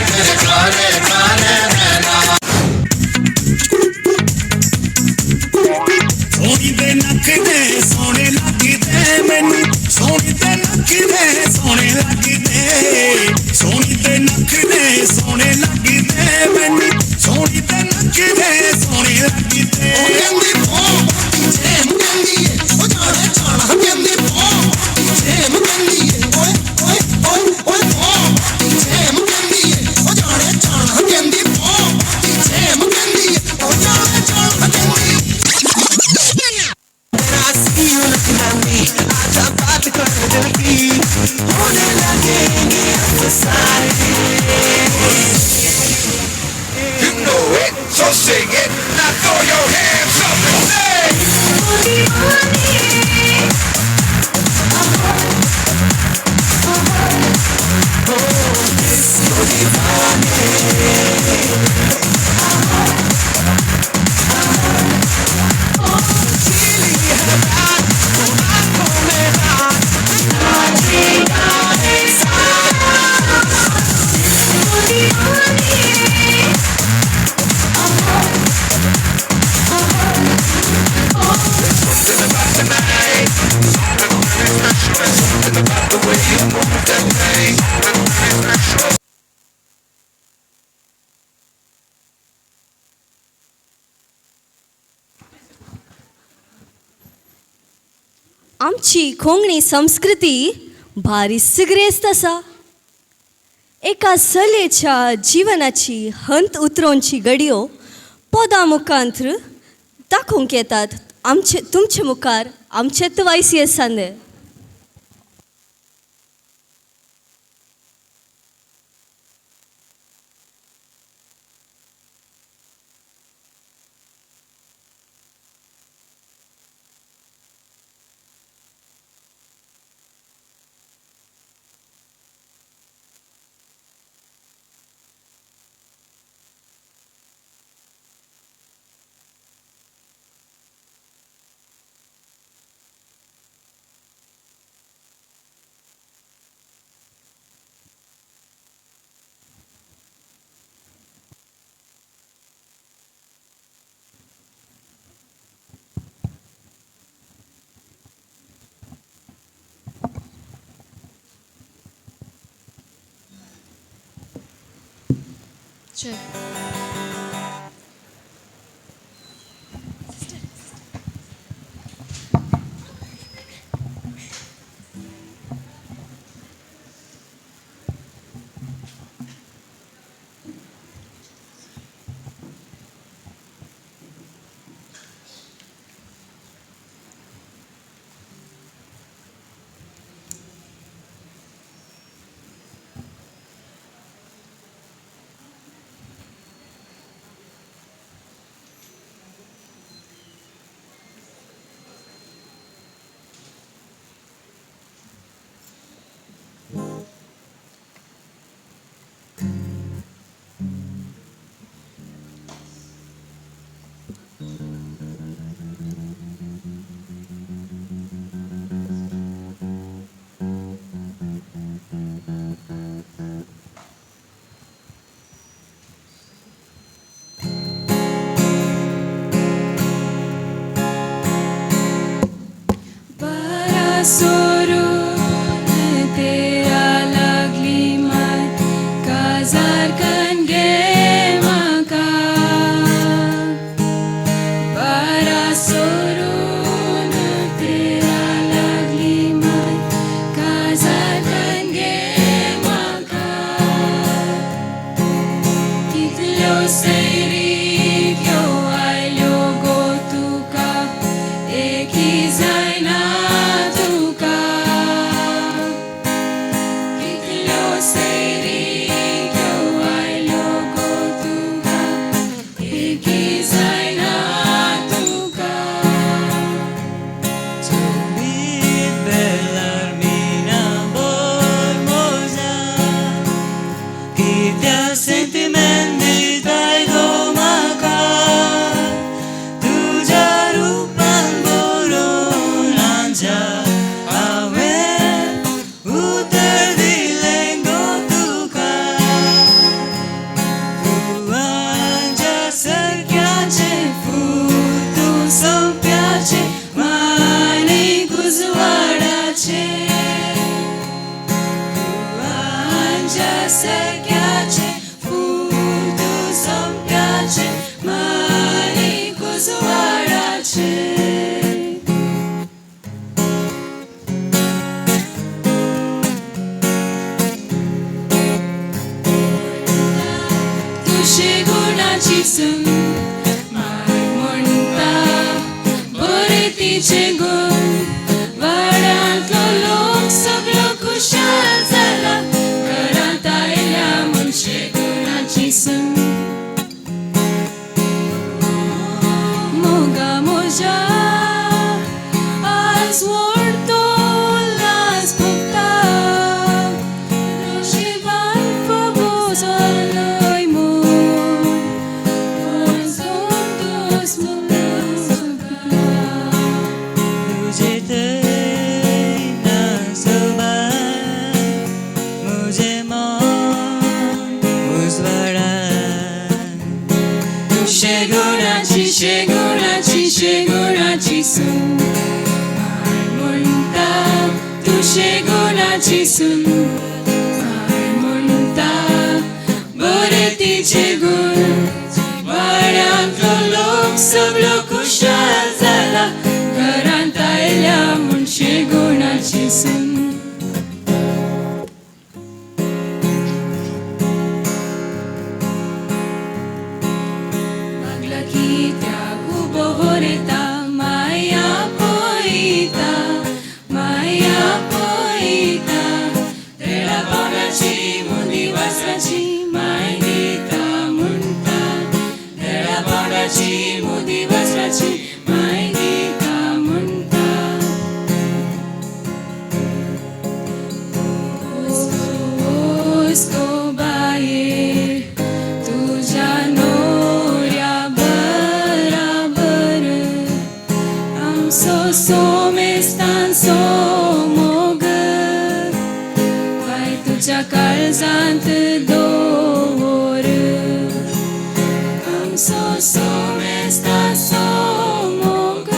तेरे कारे कारे नैना। सोनी दे नखरे सोने लगदे मैनू, सोनी दे नखरे सोने लगदे, सोनी दे नखरे सोने लगदे मैनू, सोनी दे नखरे सोने लगदे। ओ कहंदी भौं जेम कहंदी ए, ओ जाने जाना कहंदी भौं जेम कहंदी ए, ओए ओए ओए ओए भौं जेम कहंदी ए, ओ जाने जाना कहंदी भौं जेम कहंदी ए, ओ जाने जाना कहंदी। आजा बात कर दिल की, होने लगेंगे अफसाने। You know it, so sing it. Now throw your hands up and say. Disco दीवाने। आमची कोंकणी संस्कृती भारी सिग्रेस्त आसा. एका चलयेच्या जिवनाची हंत उतरोवची घडयो पदां मुखांत्र दाखोवंक येतात आमचे तुमचे मुखार आमचेच YCS सांदे. चल. सोरून तेरा लागली माय काजार कन गे म्हाका बारा सोरून तेरा लागली माय काजार कन गे म्हाका कितल्यो सैरिक्यो आयल्यो गो तुका एकी जायना तुका कितल्यो सैरिक्यो आयल्यो गो तुका एकी जायना तुका. Bellarmina Formosa, कित्या sentiment दिताय गो म्हाका तुज्या रुपान बरोवन आंजा हांवें उतर दिलें गो तुका तूं आंजा सारक्याचें फूल तूं सोंप्याचें माणिक उजवाडाचें आंजा सारक्याचें फूल तूं सोंप्याचें माणिक उजवाडाचें. तुशे गुणाची सून माय म्हणटा बरे तिचे गुण वाड्यांतलो लोक सगळो खुशाल जाला घरांत आयल्या मनशे गुणाची सून मोगा म्हज्या आज व्हड तो उल्हास भोगता नशिबान फावो जालोय म्हूण संतोष तुझे ना सोबत मुझे मन उजवाडा तुशे गुणाची शेगुणाची शेगुणाची सून माय म्हणटा तुशे गुणाची सून माय म्हणटा बरे तिचे गुण वाड्यांतलो लोक सगळो खुशाल जाला घरांत आयल्या म्हूण शेगुणाची सून. मागला कित्याक उबो होरेता माया पळयता माया पळयता तेळा पावलाची मुदी वासाची माय दिता म्हणटा तेळा पावलाची मुदी वासाची माय दिता म्हणटा. ओसको बाये तुज्या नोऱ्या बराबर आमचो सोमेस्तांचो मोग बाय तुज्या काळजांत दवर आमचो सोमेस्तांचो मोग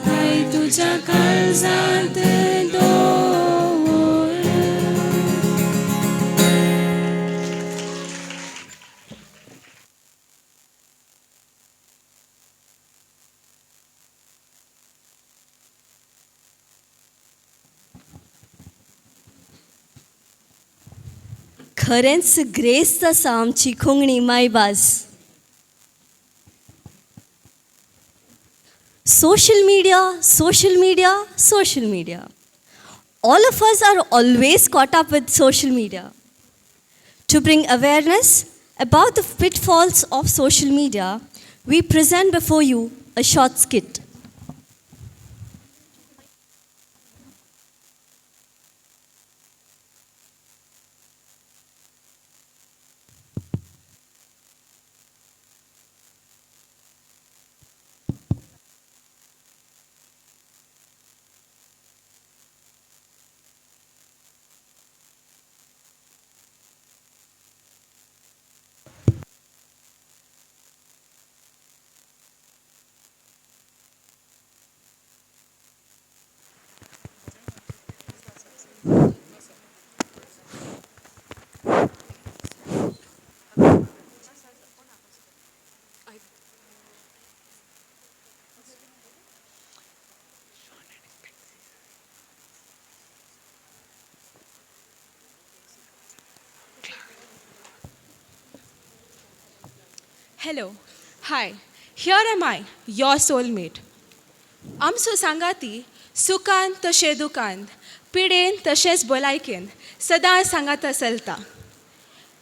बाय तुज्या काळजांत दवर. खरेंच ग्रेस्त आसा आमची कोंकणी मायभास. Social media, social media, social media. All of us are always caught up with social media. To bring awareness about the pitfalls of social media, we present before you a short skit. Hello, hi, here am I, your soulmate. आमचो सांगाती सुखान तशें दुखान, पिडेन तशेंच भलायकेन सदां सांगाता चलता.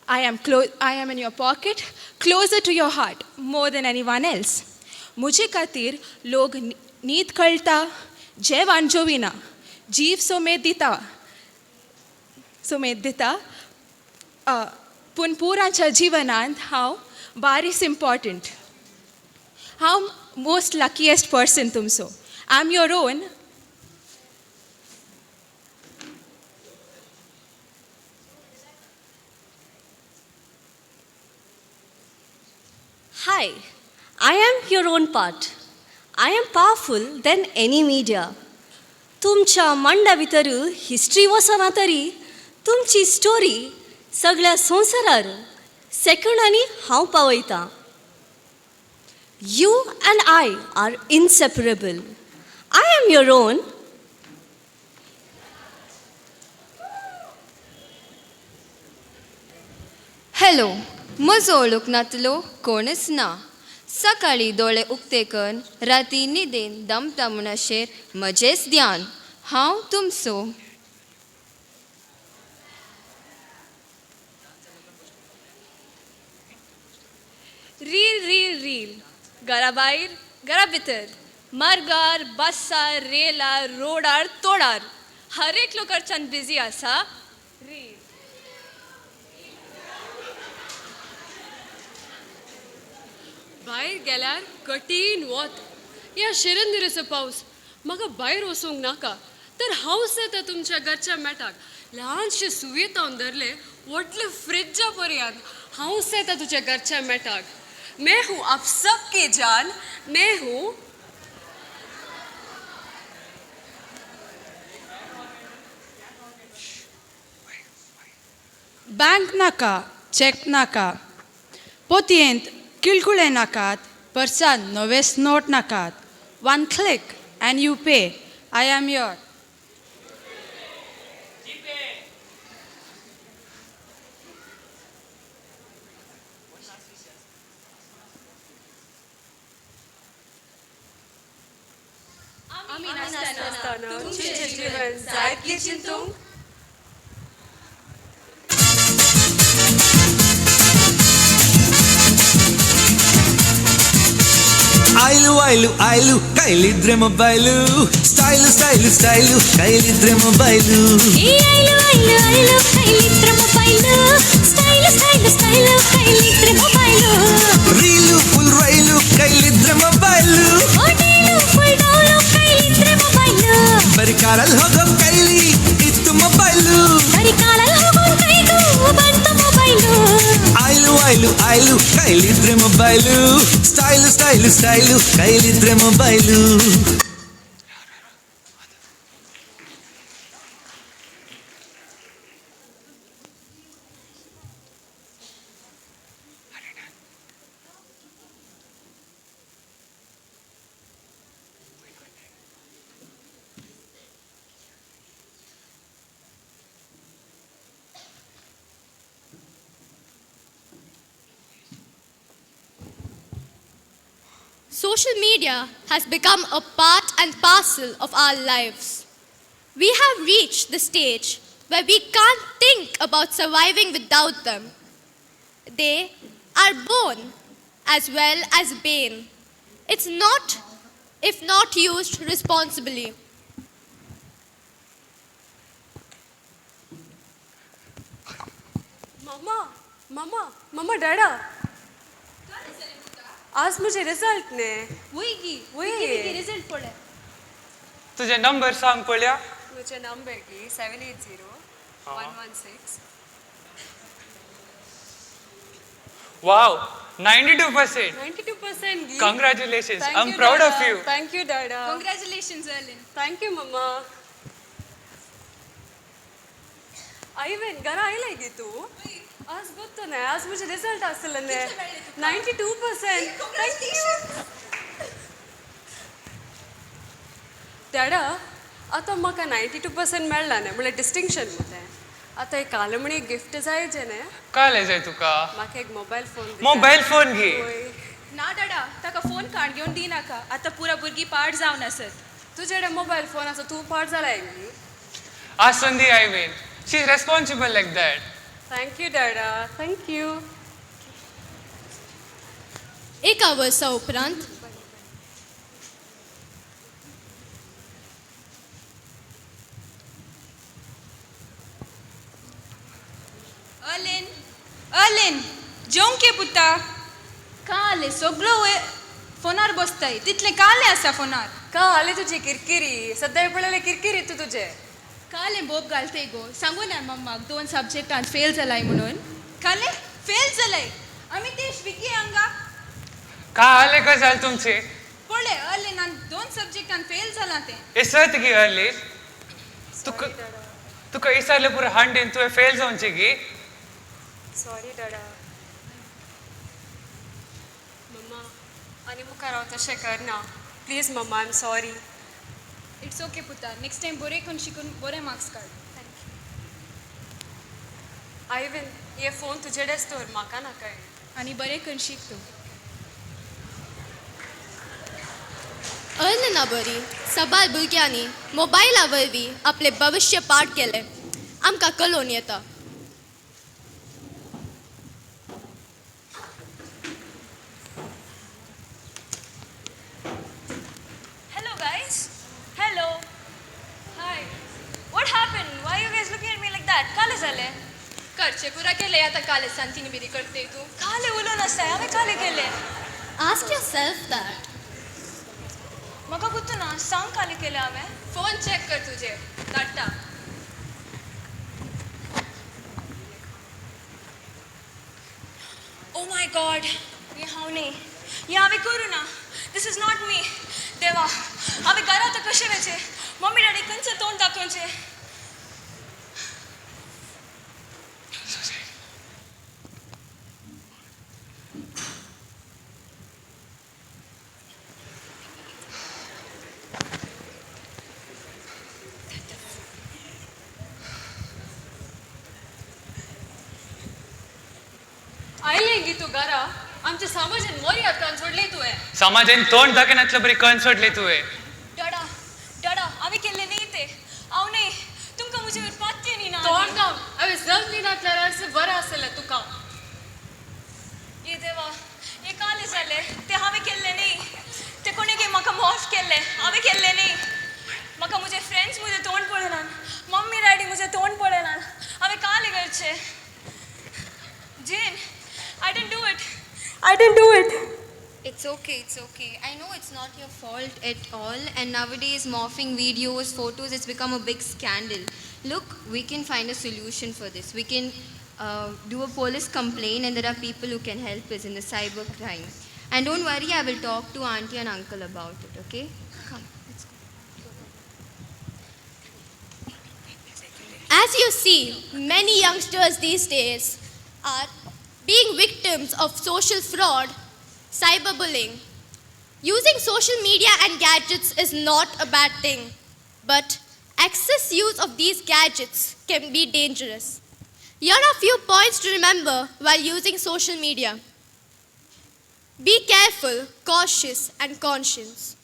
I am in your pocket, closer to your heart, more than anyone else. म्हजे खातीर लोक न्हीद कळटा, जेवण जेविना, जीव सोमेत दिता, सोमेत दिता. पूण पुरांच्या जिवनांत हांव बारीस इम्पॉर्टंट. हांव मोस्ट लकीएस्ट पर्सन तुमचो. I am your own. Hi, I am your own part. I am powerful than any media. तुमच्या मांडा भितर हिस्ट्री वचना तरी तुमची स्टोरी सगळ्या संवसारार सेकंडांनी हांव पावयतां. You and I are inseparable. I am your own. Hello, म्हजो वळूक नातलो कोणच ना. सकाळीं दोळे उक्ते करून राती न्हिदेन दमता म्हणसर म्हजेंच ध्यान. हांव तुमचो. रील रील रील, घरा भायर घरा भितर, मार्गार, बसार, रेलार, रोडार, तोडार, हर एकलो करच्यान बिजी आसा रील. भायर गेल्यार कठीण वत, ह्या शिरंदिरेचो पावस, म्हाका भायर वचूंक नाका तर हांवच येता तुमच्या घरच्या मेटाक. ल्हानशें सुयेत हांव धरलें व्हडले फ्रिजा पर्यंत हांवच येता तुज्या घरच्या मेटाक. मैं हूँ आप सबके जान, मैं हूँ. बँक नाका, चॅक नाका, पोतयेंत किळकुळे नाकात, पर्सांत नवेच नोट नाकात. One click and you pay. I am your. आमी नासतना तुमचें जीवन जायतलें चिंतूंक. ಐಲು ಐಲು ಐಲು ಕೈಲಿದ್ರೆ ಮೊಬೈಲು, ಸ್ಟೈಲು ಸ್ಟೈಲು ಸ್ಟೈಲು ಕೈಲಿದ್ರೆ ಮೊಬೈಲು. ಐಲು ಐಲು ಐಲು ಕೈಲಿದ್ರೆ ಮೊಬೈಲು, ಸ್ಟೈಲು ಸ್ಟೈಲು ಸ್ಟೈಲು ಕೈಲಿದ್ರೆ ಮೊಬೈಲು. ರೀಲು ಫುಲ್ ರೈಲು ಕೈಲಿದ್ರೆ ಮೊಬೈಲು, ಹೋಟೆಲು ಫುಲ್ ಡೌಲು ಕೈಲಿದ್ರೆ ಮೊಬೈಲು. ಬರೀ ಕಾರಲ್ಲಿ ಹೋಗೋ ಕೈಲಿ ಇತ್ತು ಮೊಬೈಲು, ಬರೀ ಕಾರಲ್ಲಿ ಹೋಗೋ ಕೈಗೂ ಬಂತು ಮೊಬೈಲು. ಐಲು ಐಲು ಐಲು ಕೈಲಿದ್ರೆ ಮೊಬೈಲು, ಸ್ಟೈಲು ಸ್ಟೈಲು ಸ್ಟೈಲು ಕೈಲಿದ್ರೆ mobile. Social media has become a part and parcel of our lives. We have reached the stage where we can't think about surviving without them. They are bone as well as bane. It's not if not used responsibly. Mama, mama, mama, डॅडा, आज म्हजे result ने. वय गी. वय. Result पळय. तुझे number सांग पळया. म्हजे नंबर गी 780 116. Wow, 92%. 92% गी. Congratulations. Thank I am you, proud of Dada. You. Thank you, Dada. Congratulations, Erlyn. Thank you, Mama. Ivan, घरा आयलाय गी तूं? आज गोत्तो न्हय, आज म्हजे रिजल्ट आसले न्हय. 92%. Thank you. डॅडा, आतां म्हाका 92% मेळ्ळा न्हय, म्हणल्यार डिस्टिंक्शन मरे. आतां एक कालमणी गिफ्ट जाय जे न्हय. काले जाय तुका? म्हाका एक मोबायल फोन. मोबायल फोन घे. ना डाडा, ताका फोन काण घेवन दिनाका. आतां पुरा भुरगीं पाड जावन आसत. तुजे कडेन मोबायल फोन आसा, तूं पाड जालाय गी. आसंदी I mean, she is responsible like that. Thank you, Dada. Thank you. एका वर्सा उपरांत अर्लिन, अर्लिन, जेवंक ये पुता. काले सगळो फोनार बसताय, तितलें कालें आसा फोनार. काले तुजी किरकिरी, सद्या पळयलें किरकिरी तूं तुजें. कालें बोब घालतय गो, सांगू ना मम्माक 2 सब्जेक्टांत फेल जालाय म्हणून. कालें फेल जालाय आमी तेश विकी हांगा. काले गजाल तुमची. पळय अर्लिनान 2 सब्जेक्टांत फेल जालां तें. इसत गी अर्ली, तुका तुका इसारलें पुरो हांडीन तुवें फेल जावचें गी. सॉरी डाडा. मम्मा, आनी मुखार हांव तशें करना. Please mamma, I am sorry. It's okay पुता, नेक्स्ट टायम बरें करून शिकून बरे मार्क्स काड. आयवीन, हे फोन तुजेकडेच दवर, म्हाका नाकाय. आनी बरें करून शीक तूं. अर्लिना बरी सबार भुरग्यांनी मोबायला वरवीं आपलें भविश्य पाड केलें आमकां कळोवन येता. Hello guys. Hello. Hi. What happened? Why are you guys looking at me like that? काले जाले? करचे पुरा केले आतां काले सांतीनी बिरी करते तूं. काले उलोवन आसताय, हांवें काले केले? Ask yourself that. म्हाका गुत्तू ना, सांग काले केले हांवें? फोन चॅक कर तुजे, धाडटा. Oh my God, हें हांव न्ही, हें हांवें करूं ना. This is not me. देवा, हांवें घरा आतां कशें वचें? मम्मी डॅडी खंयचें तोंड दाखोवचें? आयलें गी तूं घरा, आमच्या समाजान मोरयात करून सोडली तुवें. समाजान तोंड दाखयनातले बरी करून सोडली तुवें. डाडा, डाडा, हांवें केल्लें न्ही तें. हांव न्ही, तुमकां म्हजे वयर पात्य न्ही ना. तोंड काम, हांवें जमली नातल्यार बरें आसलें तुका. ये देवा, हें कालें जालें, तें हांवें केल्लें न्ही. तें कोणें गे म्हाका मॉर्फ केल्लें, हांवें केल्लें न्ही. म्हाका म्हजे फ्रेंड्स म्हजें तोंड पळयनात, मम्मी डॅडी म्हजें तोंड पळयनात. हांवें कालें करचें? Jane, I didn't do it. I didn't do it. It's okay, it's okay. I know it's not your fault at all, and nowadays morphing videos, photos, it's become a big scandal. Look, we can find a solution for this. We can do a police complaint, and there are people who can help us in the cyber crime. And don't worry, I will talk to auntie and uncle about it, okay? Come, let's go. As you see, many youngsters these days are being victims of social fraud, cyberbullying. Using social media and gadgets is not a bad thing, but excess use of these gadgets can be dangerous. Here are a few points to remember while using social media. Be careful, cautious, and conscious.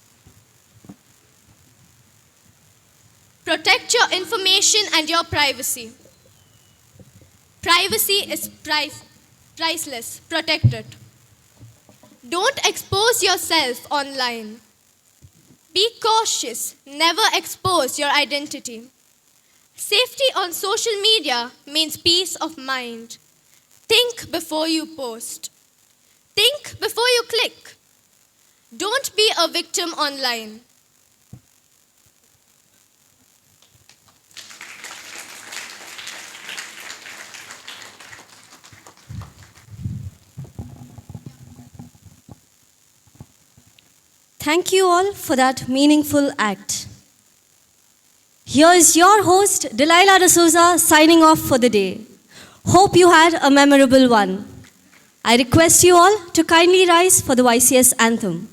Protect your information and your privacy. Privacy is priceless. Protect it. Don't expose yourself online. Be cautious. Never expose your identity. Safety on social media means peace of mind. Think before you post. Think before you click. Don't be a victim online. Thank you all for that meaningful act. Here is your host, Delilah D'Souza, signing off for the day. Hope you had a memorable one. I request you all to kindly rise for the YCS anthem.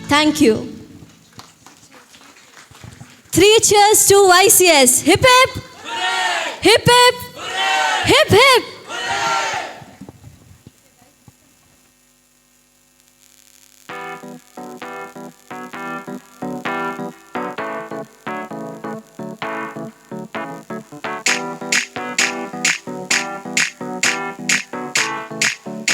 Thank you. 3 cheers to YCS. Hip hip. Hooray! Hip hip. Hooray! Hip hip.